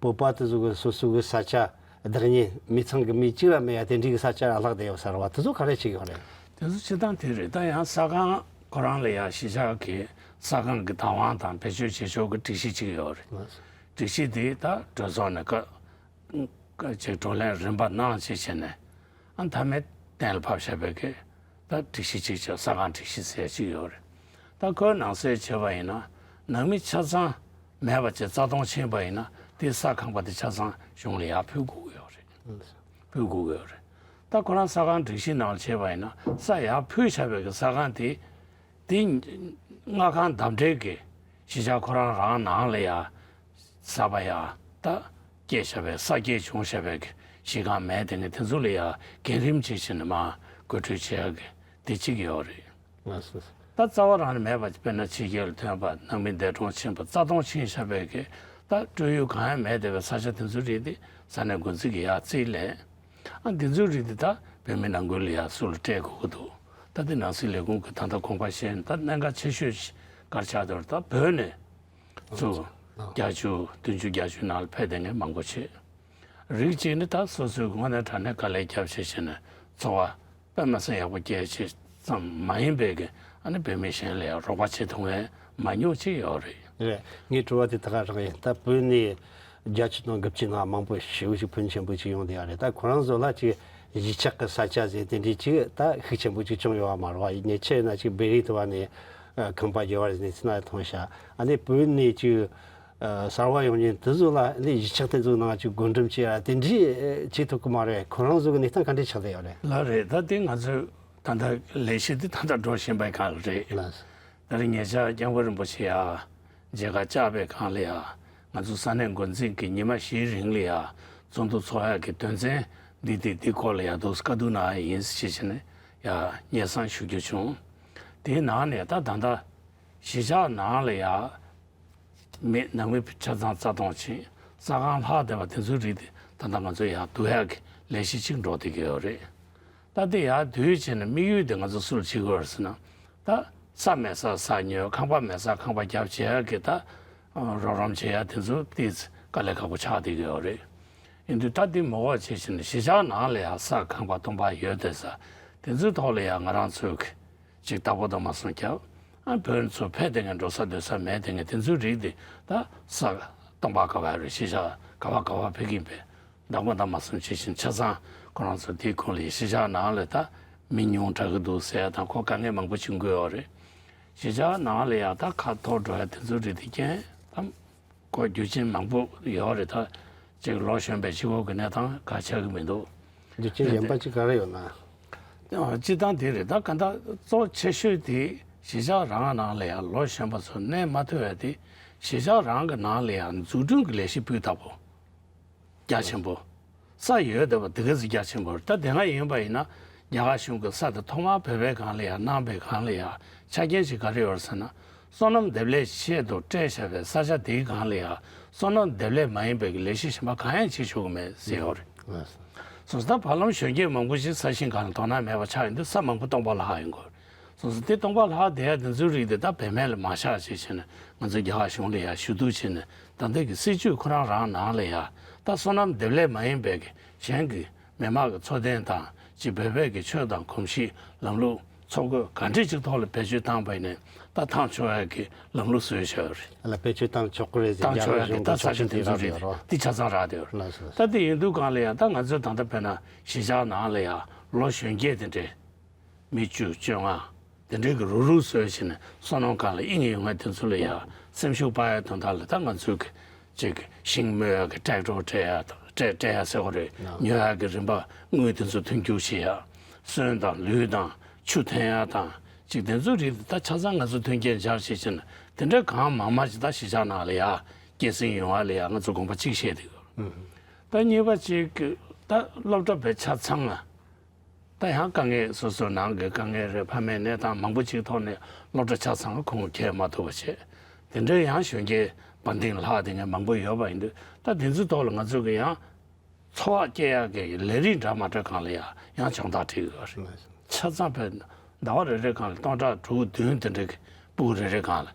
བོད་པ་དེ་ཚོ་གི་སོ་སོ་གི་ས་ཆ་བདག་ཉིད་མི་ཚང་གི་མི་གཅིག་ར་མེད་ཡ་དེ་འདྲའི་གི་ས་ཆ་ར་ལྷག་བསྡད་ཡོད་ས་རེད་བ། དེ་ཚོ་ག་རེ་བྱེད་ཀྱི་ཡོད་རེད། དེ་ཚོ་སྤྱིར་བཏང་དེ་རེད། ད་ཡང་ས་ཁང་ཁོ་རང་ལ་ཡ་གཞིས་ཆགས་ཀྱི་ས་ཁང་གི་བདག་དབང་དང་བེད་སྤྱོད་བྱེད་ཕྱོགས་ཀྱི་སྒྲིག་གཞི་གཅིག་ཡོད་རེད། སྒྲིག་གཞི་དེ་ད་གྲོས་ཚོགས་ནས་བཀའ་ཅིག་བགྲོ་གླེང་རིམ་པ་གནང་བྱས་བྱས་ནས། ཨ་མཐའ་མའི་གཏན་ལ་ཕབ་བཞག་པའི་གི་ད་སྒྲིག་གཞི་གཅིག་བྱས། ས་ཁང་སྒྲིག་གཞི་ཟེར་གཅིག་ཡོད་རེད། ད་ཁོའི་ནང་གསེས་བྱས་པ་ཡིན་ན་ནང་མི་ཆ་ཚང་མེད་པ་བྱས་རྩ་སྟོང་ཕྱིན་པ་ཡིན་ན། དེ་ས་ཁང་པ་དེ་ཆ་ཚང་གཞུང་ལ་ཡར་ཕུལ་དགོས་ཀྱི་ཡོད་རེད། ཕུལ་དགོས་ཀྱི་ཡོད་རེད། ད་ཁོ་རང་ས་ཁང་སྒྲིག་གཞི་ནང་བྱས་པ་ཡིན་ན་ས་ཡར་ཕུལ་བཞག་པའི་གི་ས་ཁང་དེ། དེ་སྔ་ཁང་བདག་འབྲེལ་གྱི་གཞིས་ཆགས་ཁོ་རང་རང་ནང་ལ་ཡ་ས་པ་ཡ་ད་སྐྱེས་བཞག་པའི་ས་སྐྱེས་བྱུང་བཞག་པའི་གི་ གཞི་རྐང་མེད་དེ་ངས་དེ་ཚོ་ལ་ཡ་འགན་རིམ་ཅིག་བྱས་ནས་མར་བཀོད་སྒྲིག་བྱེད་ཡག་གི་དེ་གཅིག་ཡོད་རེད། ལགས་སོ། ད་རྩ་བ་རང་ནས་མེད་པ་དཔེར་ན་ཕྱི་རྒྱལ་ལ་ཐོན་པ་ནང་མི་འདས་གྲོངས་ཕྱིན་པ་རྩ་སྟོང་ཕྱིན་བཞག་པའི་གི་ད་སྤྲོད་ཡུལ་གང་ཡང་མེད་བསྡད་པའི་ས་ཆ་དེ་ཚོའི་རིགས་དེ་ས་གནས་འགོ་འཛིན་གྱིས་ཡར་རྩིས་ལེན། ཨ་འདི་ཚོའི་རིགས་དེ་ད་བོད་མི་ནང་ཁུལ་ལ་ཡར་སུ་ལ་སྤྲད་དགོས་ཀྱི་འདུག་ད་དེ་ནང་སྲིད་ལས་ཁུངས་ཀྱིས་ད་ལྟ་དགོངས་པ་བཞེས་ནས་ད་གནད་འགག་ཆེ་ཤོས་ཤིག་ག་རེ་ཆགས་འདུག་ད་བོད་ནས་ཚུར་བརྒྱད་ཅུ་བདུན་ཅུ་བརྒྱད་ཅུ་ནང་ལ་ཕེབས་བསྡད་མཁན་མང་པོ་བྱས། རིགས་གཅིག་ནི་ད་སོ་སོའི་དངོས་གནས་དྲང་གནས་དཀའ་ལས་བརྒྱབ་བྱས་བྱས་ནས་འཚོ་བ་དཔེ་མི་སྲིད་ཡག་པོ་སྐྱེལ་བྱས་ཙམ་མ་ཡིན་པའི་གི་ཨ་ནི་བོད་མི་གཞན་ལ་ཡང་རོགས་པ་བྱེད་ཐུབ་མཁན་མང་ཉུང་ཅིག་ཡོད་རེད། རེད། ངའི་དྲི་བ་དེ་ད་ག་རང་ཡིན། ད་བོད་ནས་བརྒྱད་ཅུ་དང་དགུ་བཅུ་ནང་མང་པོ་ཞེ་པོ་ཅིག་ཕོན་ཆེན་པོ་ཅིག་ཡོང་བསྡད་ཡོད་རེད། ད་ཁོ་རང་ཚོ་ལ་ཅིག་གཞིས་ཆགས་ཀྱི་ས་ཆ་ཟེར་དེ་འདྲའི་ཅིག་ད་ཤུགས་ཆེན་པོ་ཅིག་བྱུང་ཡོད་པ་མ་རེད་པ། ཉེ་ཆར་ན་ཅིག་བེ་རི་དུ་བ་ནས་ཁང་པ་བརྒྱབ་པ་ནས་ཚུར་ན་མཐོང་ཤག་ཨ་ནི་བོད་ནས་ཅིག་གསར་པ་ཡོང་མཁན་དེ་ཚོ་ལ་ཨ་ནི་གཞིས་ཆགས་དེ་ཚོའི་ནང་ཅིག་བགོ་འགྲེམས་བྱེད་ཡ་དེ་འདྲའི་བྱེད་ཐུབ་ཀྱི་མ་རེད། ཁོ་རང་ཚོ་གི་གནས་སྟངས་ག་འདྲ་ཆགས་བསྡད་ཡོད་རེད། ལགས་རེད། ད་དེ་ང་ཚོས་ད་ལྟ་ལས་གཞི་དེ་ད་ལྟ་འགྲོ་བཞིན་པའི་སྒང་རེད། ལགས། ད་རེས་ཉེ་ཆར་སྐྱབས་མགོན་རིན་པོ་ཆེ་ཡར་མཇལ་ཁ་བཅར་བའི་སྒང་ལ་ཡ་ང་ཚོ་ས་གནས་འགོ་འཛིན་གྱིས་ཉི་མ་བཞིའི་རིང་ལ་ཡ་ཚོགས་འདུ་ཚོགས་ཡག་གི་དོན་ཚན་འདི་དེ་འདི་སྐོར་ལ་ཡ་འདུག་བཀའ་བསྡུར་གནང་ཡ་ཡིན་ཞེས་བྱས་ནས་ཡ་སྙན་སེང་ཞུ་རྒྱུ་བྱུང་། དེའི་ནང་ནས་ད་ད་ལྟ་གཞིས་ཆགས་ནང་ལ་ཡ་མི་ནང་མི་ཆ་ཚང་རྩ་སྟོང་ཕྱིན། ས་ཁང་ལྷག་བསྡད་པ་དེ་ཚོའི་རིགས་དེ་ད་ལྟ་ང་ཚོ་ཡར་བསྡུ་ཡག་གི་ལས་གཞི་ཅིག་འགྲོ་བསྡད་ཀྱི་ཡོད་རེད། ད་དེ་ཡར་བསྡུས་བྱས་ནས་དམིགས་ཡུལ་དེ་ང་ཚོ་སུ་ལ་བྱེད་དགོས་རེད་ཟེར་ན། ད་ས་མེད་སར་ས་ཉོ། ཁང་པ་མེད་སར་ཁང་པ་རྒྱབ་བྱེད་ཡག་གི་ད་རོགས་རམ་བྱེད་ཡག་དེ་ཚོ་ཏོག་ཙམ་དཀའ་ལས་ཁག་པོ་ཆགས་བསྡད་ཀྱི་ཡོད་རེད། ཡིན་དུས་ད་དེ་མ་འོག་བྱས་བྱས་ནས་གཞིས་ཆགས་ནང་ལ་ཡ་ས་ཁང་པ་སྟོང་པ་ཡོད་བསྡད་ས་དེ་ཚོའི་ཐོག་ལ་ཡ་ང་རང་ཚོས་གི་ཅིག་བདག་པོ་དང་མ་སོང་ཁྱབ། ཨ་བོད་ཚོ་ཕེབས་བསྡད་མཁན་འགྲོ་ས་སྡོད་ས་མེད་བསྡད་མཁན་དེ་ཚོའི་རིགས་དེ་ད་ས་སྟོང་པ་ག་བ་རེད། གཞིས་ཆགས་ག་བ་ག་བ་ཕེབས་ཀྱིན་པས་བདག་པོ་དང་མ་སོང་བྱེད་བཞིན་ཆ་ཚང་ཁོ་རང་ཚོ་དེའི་ཁོངས་ལ་གཞིས་ཆགས་ནང་ལ་ད་མི་ཉུང་དྲགས་ཀྱི་འདུག་ཟེར་ཡ་དང་ཁོ་དཀའ་ངལ་མང་པོ་བྱུང་གི་ཡོད་རེད། གཞིས་ཆགས་ནང་ལ་ཡ་ད་ཁ་འཐོར་འགྲོ་ཡ་དེ་ཚོའི་རིགས་དེ་རྐྱེན་ད། ཁོ་རྒྱུ་རྐྱེན་མང་པོ་ཡོད་རེད། ད་ཅིག་ལོ་གཞོན་པའི་སྤྱི་ཚོགས་ཀྱི་གནས་སྟངས་ག་ཆགས་ཀྱི་མི་འདུག་རྒྱུ་རྐྱེན་གཞན་པ་ཅིག་ག་རེ་ཡོད་ན། ཨ་སྤྱིར་བཏང་དེ་རེད། ད་ག་ད་གཙོ་ཆེ་ཤོས་དེ་གཞིས་ཆགས་རང་ནང་ལ་ཡང་ལོ་གཞོན་པ་ཚོ་གནས་མ་ཐུབ་པ་དེ་གཞིས་ཆགས་རང་གི་ནང་ལ་ཡང་འཛུགས་སྐྲུན་གྱི་ལས་གཞི་སྤུས་དག་པོ་རྒྱ་ཆེན་པོ། ས་ཡོད་བསྡད་པ་དེ་ག་ཚོད་རྒྱ་ཆེན་པོ་རེད། ད་དེ་སྔ་ཡིན་པ་ཡིན་ན་རྒྱ་གར་གཞུང་གི་ས་དེ་ཐོག་མར་བོད་པའི་སྒང་ལ་ཡང་གནང་པའི་སྒང་ལ་ཡང་ཆ་རྐྱེན་ཞིག་ག་རེ་ཡོད་རེད་ཟེར་ན། སོ་ནམ་འདེབས་ལས་ཆེད་དུ་སྤྲད་བཞག་པའི་ས་ཆ་དེའི་སྒང་ལ་ཡང་སོ་ནམ་འདེབས་ལས་མ་ཡིན་པའི་ལས་གཞི་གཞན་པ་གང་ཡང་བྱེད་ཆོག་གི་མེད་ཟེར་ཡོད་རེད། སོང་ཙང་ད་བར་ལམ་གཞོན་སྐྱེས་མང་པོ་ཞིག་ས་ཞིང་སྒང་ལ་དོ་སྣང་མེད་པ་ཆགས་ཡོང་དུས་ས་མང་པོ་སྟོང་པ་ལྷག་ཡོང་གི་རེད། སོང་ཙང་དེ་སྟོང་པ་ལྷག་བསྡད་ཡ་དེ་ཚོའི་རིགས་དེ་ད་བེད་མེད་ལ་མ་བཞག་ཅེས་བྱས་ནས་ང་ཚོ་རྒྱ་གར་གཞུང་ལ་ཡང་ཞུ་གཏུག་བྱས་ནས་ད་ལྟའི་གི་སྲིད་ཇུས་ཁོ་རང་རང་ནང་ལ་ཡང་ད་སོ་ནམ་འདེབས་ལས་མ་ཡིན་པའི་གི་གཞན་གྱི་མི་དམངས་ཀྱི་འཚོ་རྟེན་དང་ཅིག་བོད་པའི་གི་ཆོས་དང་གོམས་གཤིས་ལམ་ལུགས་འཚོ་གོས་ག་འདྲས་ཅིག་ཐོག་ལ་བེད་སྤྱོད་བཏང་པ་ཡིན་ནའི་ད་བཏང་ཆོག་ཡ་གི་ལམ་ལུགས་བཟོས་བཞག་ཡོད་རེད། ལ་བེད་སྤྱོད་བཏང་ཆོག་གི་རེད་ཟེར་བཏང་ཆོག་ཡ་གི་ད་ས་ཆ་དེ་ཚོ་རེད། འདི་ཆ་ཚང་རག་བསྡད་ཡོད་རེད། ལགས་སོ། ད་དེ་ཡིན་དུས་སྒང་ལ་ཡང་ད་ང་ཚོའི་ད་ལྟ་དཔེར་ན་གཞིས་ཆགས་ནང་ལ་ཡང་ལོ་གཞོན་སྐྱེས་དེ་འདྲས། མི་བཅུ་བཅོ་ལྔ་དེ་འདྲའི་གི་རུག་རུག་བཟོས་བྱས་ནས་སོ་ནམ་སྒང་ལ་དབྱིངས་ཡོད་མཁན་དེ་ཚོ་ལ་ཡང་སེམས་ཤུགས་སྤར་ཡ་དོན་དག་ལ་ད་ང་ཚོའི་གི་ཅིག་ཤིང་རྨོ་ཡ་གི་ཊེག་ཊར་སྤྲད་ཡ་དང་སྤྲད་སྤྲད་ཡ་ཟེར་དགོས་རེད། ཉོ་ཡ་གི་རིན་པ་དངུལ་དེ་ཚོ་མཐུན་འགྱུར་བྱེད་ཡ། སོན་དང་ལུད་དང་ཆུ་འཐེན་ཡ་དང་ཅིག་དེ་ཚོའི་རིགས་དེ་ད་ཆ་ཚང་ང་ཚོ་མཐུན་རྐྱེན་སྦྱར་བྱས་བྱས་ནས་དེ་འདྲ་གང་མང་མང་ཅིག་ད་གཞིས་ཆགས་ནང་ལ་ཡ་སྐྱེད་སྲིང་ཡོང་བ་ལ་ཡ་ང་ཚོ་དགོངས་པ་གཅིག་བཞེས་བསྡད་ཡོད། ད་གཉིས་པ་ཅིག་ད་སློབ་གྲྭ་བས་ཆ་ཚང་ང་། ད་ཡང་དཀའ་ངལ་སོ་སོའི་ནང་གི་དཀའ་ངལ་རེད། ཕ་མའི་གནས་སྟངས་མང་པོ་ཅིག་ཐོག་ནས་སློབ་གྲྭ་ཆ་ཚང་ཁོང་ཁྱེར་མ་ཐུབ་པ་བྱས། དེ་འདྲའི་ཡང་གཞོན་སྐྱེས་བར་འདིང་ལྷག་དེ་ངས་མང་པོ་ཡོད་པ་ཡིན་དུས་ད་དེ་ཚོའི་ཐོག་ལ་ང་ཚོ་གི་ཡང་འཚོ་བ་སྐྱེལ་ཡག་གི་ལས་རིགས་འདྲ་མ་འདྲ་སྒང་ལ་ཡང་ཡང་སྦྱོང་བརྡར་ཁྲིད་ཡོད་རེད། ཆ་ཚང་བས་ཟླ་བ་རེ་རེ་སྒང་ལ་སྟོང་ཕྲག་དྲུག་བདུན་དེ་འདྲའི་གི་ཕྲུ་གུ་རེ་རེ་སྒང་ལ་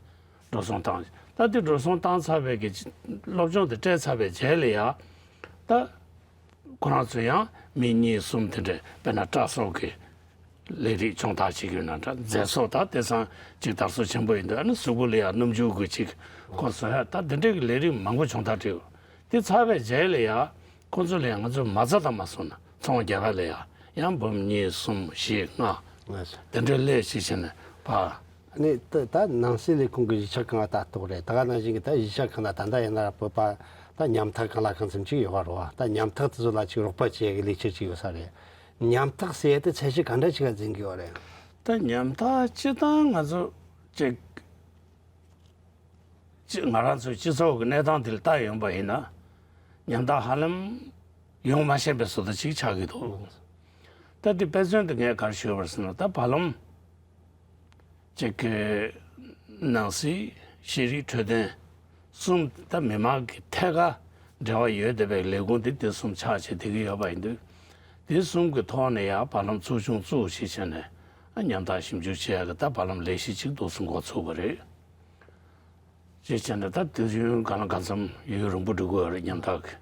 འགྲོ་སོང་བཏང་། ད་དེ་འགྲོ་སོང་བཏང་ཚར་བའི་གི་སློབ་སྦྱོང་དེ་སྤྲད་ཚར་བའི་རྗེས་ལ་ཡང་ད། ཁོ་རང་ཚོ་ཡང་མི་གཉིས་གསུམ་དེ་འདྲས་དཔེར་ན་སྐྲ་བཟོ་གི་ལས་རིགས་སྦྱོང་བརྡར་བྱེད་ཀྱི་ཡོད་ན་འདྲ། མཛེས་བཟོ་ད་དེང་སང་ཅིག་དར་སྲོལ་ཆེན་པོ་ཡིན་འདུག་ཨ་ནི་གཟུགས་པོ་ལ་ཡང་སྣུམ་འཇུག་གི་ཅིག་ཁོ་བཟོ་ཡ་ད་དེ་འདྲས་ཀྱི་ལས་རིགས་མང་པོ་སྦྱོང་བརྡར་བྱེད་ཡོད། དེ་ཚར་བའི་རྗེས་ལ་ཡང་ཁོ་ཚོ་ལ་ཡང་ང་ཚོ་མ་རྩ་དང་མ་སོང་ན་ཚོང་རྒྱག་ག་ལ་ཡང་ཡང་འབུམ་གཉིས་གསུམ་བཞི་ལྔ་དེ་འདྲས་སླེབས་ཤིག་བྱས་ནས་ཕར། ནི་ད་ད་ནང་སྲིད་ལས་ཁུངས་ཀྱི་གཞིས་ཆགས་ཁང་ལ་ལྟ་རྟོག་རེད། ད་ག་ནང་བཞིན་གྱི་ད་གཞིས་ཆགས་ཁང་ལ་ད་ལྟ་ཡིན་ན་བོད་པ་ད་ཉམ་ཐག་གང་ལ་གང་འཚམ་ཅིག་ཡོད་པ་རེད་བ། ད་ཉམ་ཐག་དེ་ཚོ་ལ་ཅིག་རོགས་པ་བྱེད་ཡག་གི་ལས་འཆར་ཅིག་ཡོད་ས་རེད། ཉམ་ཐག་ཟེར་ཡ་དེ་ཚད་གཞི་ག་འདྲ་ཅིག་ལ་འཛིན་གྱི་ཡོད་རེད། ད་ཉམ་ཐག་སྤྱིར་བཏང་ང་ཚོ་ཅིག་ཅི་ང་རང་ཚོའི་སྤྱི་ཚོགས་ཀྱི་གནས་སྟངས་དེ་ལ་ལྟ་ཡོང་པ་ཡིན་ན་ཉམ་ཐག་ཧ་ལམ་ ཡོང་མ་ཤེས་པའི་བཟོ་ལྟ་ཅིག་ཆགས་ཀྱི་འདུག་ད་འདི་དཔེ་མཚོན་དུ་ངས་ག་རེ་ཞུས་པ་རེད་ཟེར་ན། ད་བར་ལམ་ཅིག་གི་ནང་སྲིད་ཤེས་རིག་འཕྲོད་བསྟེན་གསུམ། ད་མི་མང་གི་ཐད་ཀར་འབྲེལ་བ་ཡོད་བསྡད་པའི་ལས་ཁུངས་འདི་འདི་གསུམ་ཆགས་བྱས་བསྡད་ཀྱི་ཡོད་པ་ཡིན་དུས། འདི་གསུམ་གྱི་ཐོག་ནས་ཡང་བར་ལམ་ཚོགས་ཆུང་བཙུགས་བྱས་བྱས་ནས་ཨ་ཉམ་ཐག་ཞིབ་འཇུག་བྱེད་ཡག་གི་ད་བར་ལམ་ལས་གཞི་ཅིག་འདུག་སེ་འགོ་ཚུགས་པ་རེད། ཅེས་བྱས་ནས་ད་དུས་ཡུན་གང་ལ་གང་འཚམ་ཡུན་རིང་པོ་འགྲོ་གི་ཡོད་རེད། ཉམ་ཐག་གི།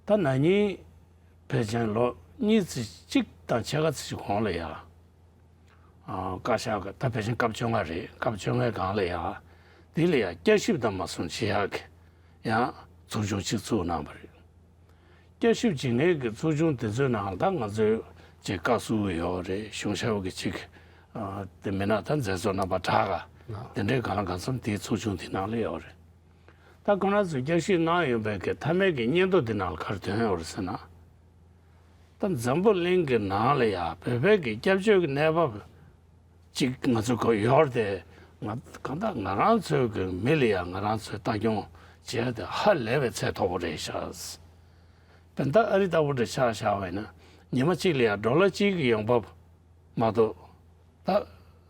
ད་ན་ནིང་ཕལ་ཆེར་ལོ་གཉིས་ཙམ་གཅིག་དང་ཕྱེད་ཀ་ཙམ་གོང་ལ་ཡ། ཨ། བཀའ་ཤག་གི་ད་ཕལ་ཆེར་སྐབས་བཅོ་ལྔ་རེད། སྐབས་བཅོ་ལྔའི་སྒང་ལ་ཡ། འདི་ལ་ཡ་བསྐྱར་ཞིབ་དང་མ་སོང་བྱེད་ཡག་གི་ཡང་ཚོགས་ཆུང་གཅིག་བཙུགས་གནང་བ་རེད། བསྐྱར་ཞིབ་བྱེད་མཁན་གྱི་ཚོགས་ཆུང་དེ་ཚོའི་ནང་ལ་ད་ང་ཚོའི་ཅིག་བཀའ་ཟུར་ཡོད་རེད། གཞུང་ཞབས་ཀྱི་ཅིག་ཨ། དེ་མིན་ན་ད་མཛད་གཙོ་རྣམ་པ་དྲག་ག་དེ་འདྲའི་གང་ལ་གང་འཚམ་དེའི་ཚོགས་ཆུང་དེ་ནང་ལ་ཡོད་རེད། ད་ཁོ་རང་ཚོས་བསྐྱར་ཞིབ་གནང་ཡོད་པའི་གི་མཐའ་མའི་གི་སྙན་ཐོ་དེ་ནང་ལ་ག་རེ་ཐོན་ཡོད་རེད་ཟེར་ན། ད་འཛམ་བུ་གླིང་གི་ནང་ལ་ཡ་བོད་པའི་གི་སྐྱབས་བཅོལ་གྱི་གནས་བབ་ཅིག་ང་ཚོ་གོ་ཡོད་རེད་དེ། ང་གང་ལྟར་ང་རང་ཚོའི་གི་མི་ལ་ཡ་ང་རང་ཚོས་ལྟ་སྐྱོང་བྱས་ཏེ་ཧ་ལས་པའི་ཚད་མཐོ་པོ་རེད་ཤག་དཔེར་ན་ད་ཨ་རི་ལྟ་བུ་འདྲ་ཆ་བཞག་པ་ཡིན་ན་ཉི་མ་གཅིག་ལ་ཡ་ཌོ་ལར་གཅིག་གི་ཡོང་འབབ་མ་གཏོགས་ད་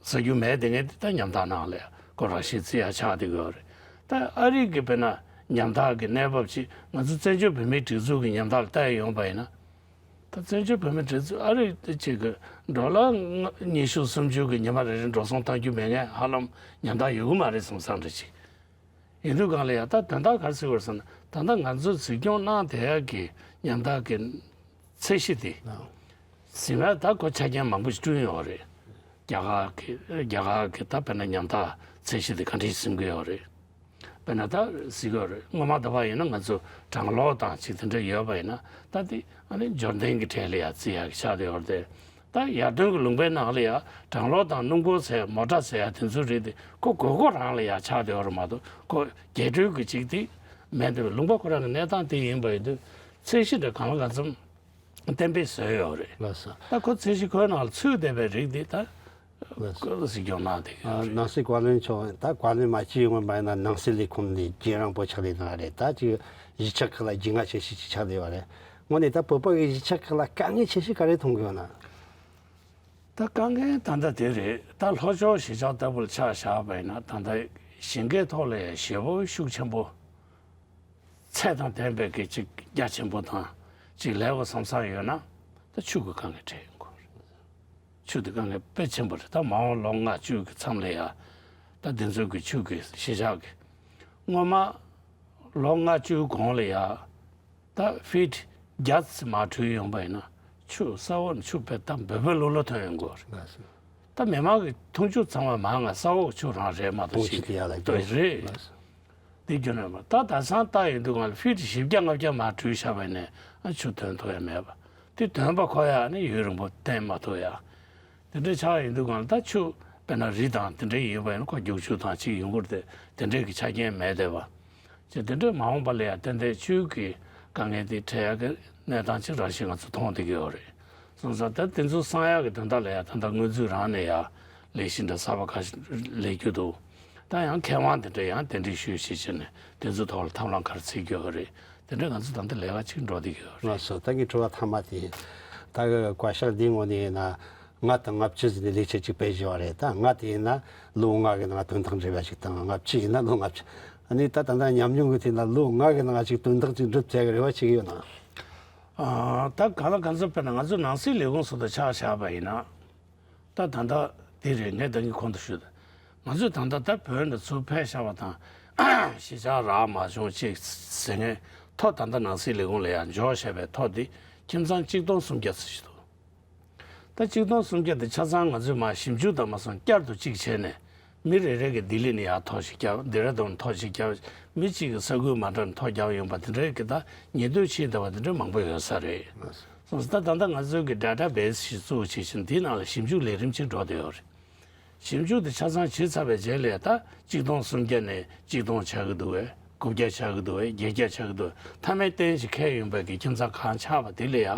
ཟ་རྒྱུ་མེད། དེ་ངས་ད་ཉམ་ཐག་ནང་ལ་ཡ་ཁོ་རང་ཤི་རྩི་ཡ་ཆགས་བསྡད་ཀྱི་ཡོད་རེད། ད་ཨ་རི་གི་དཔེར་ན་ཉམ་ཐག་གི་གནས་བབ་ཅིག་ང་ཚོ་བཙན་བྱོལ་བོད་མིའི་སྒྲིག་འཛུགས་ཀྱི་ཉམ་ཐག་ལ་བལྟ་ཡ་ཡོང་པ་ཡིན་ན། ད་བཙན་བྱོལ་བོད་མིའི་སྒྲིག་འཛུགས་ཨ་རི་དེ་ཅིག་གི་ཌོ་ལར་ཉི་ཤུ་སུམ་ཅུ་གི་ཉི་མ་རེ་རེ་འགྲོ་སོང་གཏང་རྒྱུ་མེད་མཁན་ཧ་ལམ་ཉམ་ཐག་ཡོད་གི་མ་རེད་བསམ་བསམ་འདྲ་ཅིག་ཡིན་དུས་སྒང་ལ་ཡ་ད་དོན་དག་ག་རེ་ཟེར་དགོས་རེད་ཟེར་ན། ད་ལྟ་ང་ཚོས་གཟིགས་སྐྱོང་གནང་བསྡད་ཡག་གི་ཉམ་ཐག་གི་ཚད་གཞི་དེ་ཟིན་ན་ད་ཁོ་ཆ་རྐྱེན་མང་པོ་ཞིག་བསྐྲུན་ཡོད་རེད། རྒྱ་གར་གི་རྒྱ་གར་གི་ད་དཔེར་ན་ཉམ་ཐག་ཚད་གཞི་དེ་ག་འདྲ་ཞིག་ཟིན་གྱི་ཡོད་རེད། དཔེར་ན་ད་གཟིགས་ཡོད་རེད། སྔོན་མ་ད་བར་ཡིན་ན་ང་ཚོ་གྲང་གློག་དང་ཅིག་དེ་འདྲ་ཡོད་པ་ཡིན་ན་ད་དེ་ཨ་ནི་འབྱོར་ལྡན་གྱི་གྲས་ལ་ཡ་བརྩི་ཡག་གི་ཆགས་བསྡད་ཡོད་རེད་དེ། ད་ཡར་ཐོན་གྱི་ལུང་པའི་ནང་ལ་ཡ་གྲང་གློག་དང་སྣུམ་འཁོར་ཟེར་མོ་ཊ་ཟེར་ཡ་དེ་ཚོ་རེད་དེ། ཁོ་དགོས་མཁོ་རང་ལ་ཡ་ཆགས་བསྡད་ཡོད་རེད་མ་གཏོགས་ཁོ་རྒྱས་སྤྲོས་ཀྱི་ཅིག་དེ་མེད་འདུག་ལུང་པ་ཁོ་རང་གི་གནས་སྟངས་དེ་ཡིན་པ་ཡིན་དུས་ཚད་གཞི་དེ་གང་ལ་གང་འཚམ་གཏན་འབེབས་བཟོས་ཡོད་རེད། ལགས་སོ། ད་ཁོ་ཚད་གཞི་ཁོའི་ནང་ལ་ཚུད་བསྡད་པའི་རིགས་དེ་ད་ལགས་སོ། ཁོ་ལ་གཟིགས་སྐྱོང་གནང་བསྡད་ཡོད་རེད། ནང་སྲིད་བཀའ་བློན་མཆོག་ད་བཀའ་བློན་མ་བྱས་ཡོང་བ་ཡིན་ན་ནང་སྲིད་ལས་ཁུངས་ནས་རྒྱུན་རིང་པོ་ཆགས་ལས་གནང་རེད། ད་ཅིག་གཞིས་ཆགས་ཁག་ལ་རྒྱུས་མངའ་ཆེ་ཤོས་ཅིག་ཆགས་བསྡད་ཡོད་རེད། དངོས་གནས་ད་བོད་པ་གི་གཞིས་ཆགས་ཁག་ལ་དཀའ་ངལ་ཆེ་ཤོས་ག་རེ་མཐོང་གི་ཡོད་ན། ད་དཀའ་ངལ་ད་ལྟ་དེ་རེད། ད་ལྷོ་ཕྱོགས་གཞིས་ཆགས་ལྟ་བུ་ལ་ཆ་བཞག་པ་ཡིན་ན་ད་ལྟ་ཞིང་ཁའི་ཐོག་ལ་ཞེ་པོ་ཤུགས་ཆེན་པོ་ཚད་དང་ལྡན་པའི་གི་ཅིག་རྒྱ་ཆེན་པོ་དང་ཅིག་ལས་དགོས་བསམ་བསམ་ཡོད་ན་ད་ཆུ་གི་དཀའ་ངལ་འཕྲད་ཡོང་གི་རེད། ཆུ་དེ་དཀའ་ངལ་དཔེ་ཆེན་པོ་རེད། ད་མ་འོངས་ལོ་ལྔ་བཅུ་གི་མཚམས་ལ་ཡ་ད་དེ་ཚོའི་གི་ཆུ་གི་གཞིས་ཆགས་གི་སྔོན་མ་ལོ་ལྔ་བཅུ་གོང་ལ་ཡ། ད་ཕིཊ་བརྒྱ་ཙམ་མར་བྲུས་ཡོང་པ་ཡིན་ན་ཆུ་ས་འོག་ནས་ཆུ་དཔེ་ད་འབོལ་པོ་ལོ་ལོ་ཐོན་ཡོང་གི་རེད། ད་མི་མང་གི་འཐུང་ཆུ་ཚང་མ་མང་ང་ས་འོག་ཆུ་རང་རེད་མ་གཏོགས་ཤིང་གི་ལྟོས་རེད། དེ་རྒྱུ་ནོར་མ་ད་ད་སང་ལྟ་ཡོང་དུས་ང་ལ་ཕིཊ་བཞི་བརྒྱ་ལྔ་བརྒྱ་མར་བྲུས་བཞག་པ་ཡིན་ནའི་ཨ་ཆུ་ཐོན་ཐུབ་ཡ་མེད་པ། དེ་ཐོན་པ་ཁོ་ཡ་ནི་ཡུན་རིང་པོ་བརྟན་མ་ཐུབ་ཡ། དེ་འདྲའི་ཆགས་ཡོང་དུས་གང་ལ་ད་ཆུ་དཔེར་ན་རི་དང་དེ་འདྲའི་ཡིན་པ་ཡིན་ན་ཁོ་རྒྱུག་ཆུ་དང་ཅིག་ཡོང་གི་རེད་དེ། དེ་འདྲའི་གི་ཆ་རྐྱེན་མེད་བསྡད་པ། ཅེས་དེ་འདྲའི་མ་འོངས་པ་ལ་ཡང་ཏན་ཏན་ཆུ་གི་དཀའ་ངལ་དེ་འཕྲད་ཡག་གི་གནས་སྟངས་ཅིག་རང་བཞིན་ང་ཚོ་མཐོང་བསྡད་ཀྱི་ཡོད་རེད། སོང་ཙང་ད་དེ་ཚོ་སང་ཡག་གི་དོན་དག་ལ་ཡང་ད་ལྟ་སྔོན་ཚུད་རང་ནས་ཡང་ལས་གཞི་འདྲ་གསར་པ་ཁ་ཤས་ལས་རྒྱུ་འདུག་ད་ཡང་མཁས་དབང་དེ་འདྲ་ཡང་གདན་འདྲེན་ཞུས་བྱས་བྱས་ནས་དེ་ཚོ་ཐོག་ལ་ཐབས་ལམ་ག་རེ་འཚོལ་རྒྱུ་ཡོད་རེད། དེ་འདྲ་ང་ཚོ་ད་ལྟ་ལས་ཀ་ཅིག་འགྲོ་བསྡད་ཀྱི་ཡོད་རེད། ལགས་སོ། ད་ངའི་དྲི་བ་མཐའ་མ་དེ་ཡིན། ད་གི་བཀའ་ཤག་འདིའི་ངོས་ནས་ཡིན་ན་ལྔ་དང་ལྔ་བཅུ་ཟིན་ནས་ལས་བྱེད་ཅིག་སྤེལ་བཞག་པ་རེད། ད་ལྔ་དེ་ཡིན་ན་ལོ་ལྔ་གི་ནང་དོན་དག་འགྲུབ་ཡ་ཞིག་དང་། ལྔ་བཅུ་ཡིན་ན་ལོ་ལྔ་བཅུ། ཨ་ནི་ད་ད་ལྟ་ཉམས་མྱོང་གི་ཐད་ན་ལོ་ལྔ་གི་ནང་ཅིག་དོན་དག་ཅིག་འགྲུབ་ཐུབ་ཡ་གི་རེ་བ་བྱེད་ཀྱི་ཡོད་ན། ཨ། ད་གང་ལ་གང་འཚམ་དཔེར་ན་ང་ཚོ་ནང་སྲིད་ལས་ཁུངས་སོགས་དང་ཆ་བཞག་པ་ཡིན་ན། ད་ད་ལྟ་དེ་རེད། ངས་ད་གིན་གོང་དུ་ཞུས། ང་ཚོས་ད་ལྟ་ད་བོད་ནས་ཚུར་ཕེབས་བཞག་པ་དང་གཞིས་ཆགས་རག་མ་བྱུང་ཅིག་ཟེར་མཁན་ཐོ་ད་ལྟ་ནང་སྲིད་ལས་ཁུངས་ལ་ཡང་འབྱོར་བཞག་པའི་ཐོ་དེ་ཁྱིམ་ཚང་གཅིག་སྟོང་སུམ་བརྒྱ་ཙམ་ཞིག་འདུག་ད་གཅིག་སྟོང་སུམ་བརྒྱ་དེ་ཆ་ཚང་ང་ཚོས་མར་ཞིབ་འཇུག་དང་མ་སོང་བསྐྱར་དུ་གཅིག་བྱས་ནས་མི་རེ་རེ་གིས་ལྡི་ལི་ནས་ཡར་ཐོ་ཞིག་བརྒྱབ། ལྡེ་ར་ལྡུན་ཐོ་ཞིག་བརྒྱབ། མི་གཅིག་གིས་ས་ཁུལ་མ་འདྲ་ནས་ཐོ་བརྒྱབ་ཡོང་པ་དེ་འདྲའི་གི་ད་ཉེས་འདོད་ཕྱིན་བསྡད་པ་དེ་འདྲ་མང་པོ་ཡོད་ས་རེད། སོང་ཙང་ད་ད་ལྟ་ང་ཚོའི་གི་ཌེ་ཊ་བེ་སི་ཞིག་བཙུགས་བྱས་ཤིང་དེའི་ནང་ལ་ཞིབ་འཇུག་ལས་རིམ་ཅིག་འགྲོ་བསྡད་ཡོད་རེད། ཞིབ་འཇུག་དེ་ཆ་ཚང་བྱས་ཚར་བའི་རྗེས་ལ་ད་གཅིག་སྟོང་སུམ་བརྒྱ་ནས་གཅིག་སྟོང་ཆགས་ཀྱི་འདུག་བས། དགུ་བརྒྱ་ཆགས་ཀྱི་འདུག་བས། བརྒྱད་བརྒྱ་ཆགས་ཀྱི་འདུག་བས། མཐའ་མའི་རྟེན་གཞི་འཁེལ་ཡོང་པའི་གི་ཁྱིམ་ཚང་གང་ཆགས་པ་དེ་ལ་ཡ་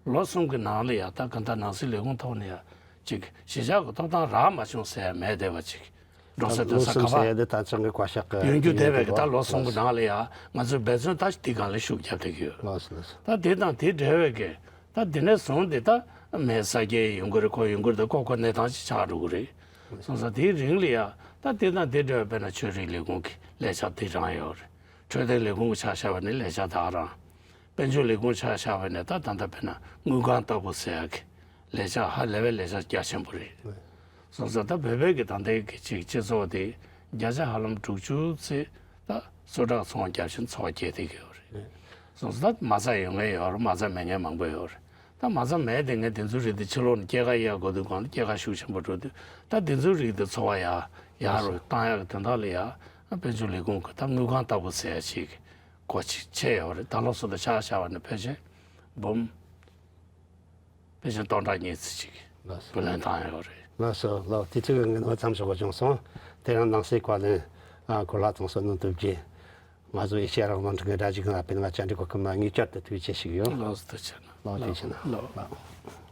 ལོ་གསུམ་གྱི་ནང་ལ་ཡ་ད་གང་ལྟར་ནང་སྲིད་ལས་ཁུངས་ཐོག་ནས་ཡ་ཅིག་གཞིས་ཆགས་ཀྱི་ཐོབ་ཐང་རག་མ་བྱུང་ཟེར་ཡ་མེད་བསྡད་པ་ཅིག་འགྲོ་སའི་དོན་ས་ག་པ། ད་ལོ་གསུམ་ཟེར་ཡ་དེ་ད་ཚང་གི་བཀའ་ཤག་གི་ཡོང་རྒྱུ་དེ་བས་ཀྱི་ད་ལོ་གསུམ་གི་ནང་ལ་ཡ་ང་ཚོས་འབད་བརྩོན་ད་དེ་སྒང་ལ་ཤུགས་རྒྱབ་བསྡད་ཀྱི་ཡོད། ལགས་སོ་ལགས་སོ། ད་དེ་དང་དེ་འབྲེལ་བའི་གི་ད་དེ་ནས་བཟུང་སྟེ་ད་མེད་ས་སྐྱེ་ཡོང་གི་རེད། ཁོ་ཡོང་གི་རེད། ད་ཁོ་ཁོ་གནས་སྟངས་ཅིག་ཆགས་འགྲོ་གི་རེད། སོང་ཙང་དེའི་རིང་ལ་ཡ་ད་དེ་དང་དེ་འབྲེལ་བའི་དཔེར་ན་ཆོས་རིག་ལས་ཁུངས་ཀྱི་ལས་འཆར་དེ་རང་ཡོད་རེད། འཕྲོད་བསྟེན་ལས་ཁུངས་ཀྱི་ཆ་བཞག་པ་ནི་ལས་འཆར་དེ་ག་རང་། དཔལ་འབྱོར་ལས་ཁུངས་ཆ་བཞག་པ་ནས་ད་ད་ལྟ་དཔེར་ན་དངུལ་ཁང་ལྟ་བུ་ཟེར་ཡག་གི་ལས་འཆར་ཧ་ལས་པའི་ལས་འཆར་རྒྱ་ཆེན་པོ་རེད། སོང་ཙང་ད་བོད་བོད་ཀྱི་ད་ལྟའི་གི་ཅིག་སྤྱི་ཚོགས་དེ་བརྒྱ་ཆ་ཧ་ལམ་དྲུག་ཅུ་ཙམ་ད་གསོལ་རས་ཚོང་རྒྱག་བཞིན་འཚོ་བ་སྐྱེལ་བསྡད་ཀྱི་ཡོད་རེད། སོང་ཙང་ད་མ་རྩ་ཡོད་མཁན་ཡོད་རེད། མ་རྩ་མེད་མཁན་མང་པོ་ཡོད་རེད། ད་མ་རྩ་མེད་དེ་ངས་དེ་ཚོའི་རིགས་དེ་ཕྱི་ལོགས་ནས་སྐྱེད་ཀ་གཡར་དགོས་དུས་སྒང་ལ་སྐྱེད་ཀ་ཤུགས་ཆེན་པོ་འགྲོ་དུས་ད་དེ་ཚོའི་རིགས་དེ་འཚོ་བ་ཡག་ཡག་རུ་བཏང་ཡག་གི་དོན་དག་ལ་ཡ་དཔལ་འབྱོར་ལས་ཁུངས་ཀྱི་ད་དངུལ་ཁང་ལྟ་བུ་ཟེར་ཡག་ཅིག་གོ་ཆེ་ཆེ་ཡོད་རེད། ད་ལོ་སོ་ད་ཆ་བཞག་པ་ནི་ཕལ་ཆེར་འབུམ་ཕལ་ཆེར་སྟོང་ཕྲག་གཉིས་ཙམ་ཅིག་ལགས་སོ། བུ་ལོན་བཏང་ཡོད་རེད། ལགས་སོ་ལགས། དུས་ཚོད་ཀྱི་ངོས་ནས་མཚམས་འཇོག་དགོས་བྱུང་སོང་། དེ་རིང་ནང་སྲིད་བཀའ་བློན་ཨ་གོ་ལ་ཚོང་སོ་ནོར་འདུ་བརྒྱུད་ང་ཚོ་ཨེ་ཤེ་ཡ་རང་དབང་རླུང་འཕྲིན་ཁང་སྒྲ་གཅིག་ཁང་ལ་ཕེབས་ང་བཅར་འདྲི་གོ་སྐུ་མ་ངེས་བསྐྱར་དུ་ཐུགས་རྗེ་ཆེ་ཞུ་གི་ཡོད། ལགས་སོ་ཐུགས་རྗེ་ཆེ་གནང་། ལགས་ཐུགས་རྗེ་ཆེ་གནང་། ལགས། ལགས།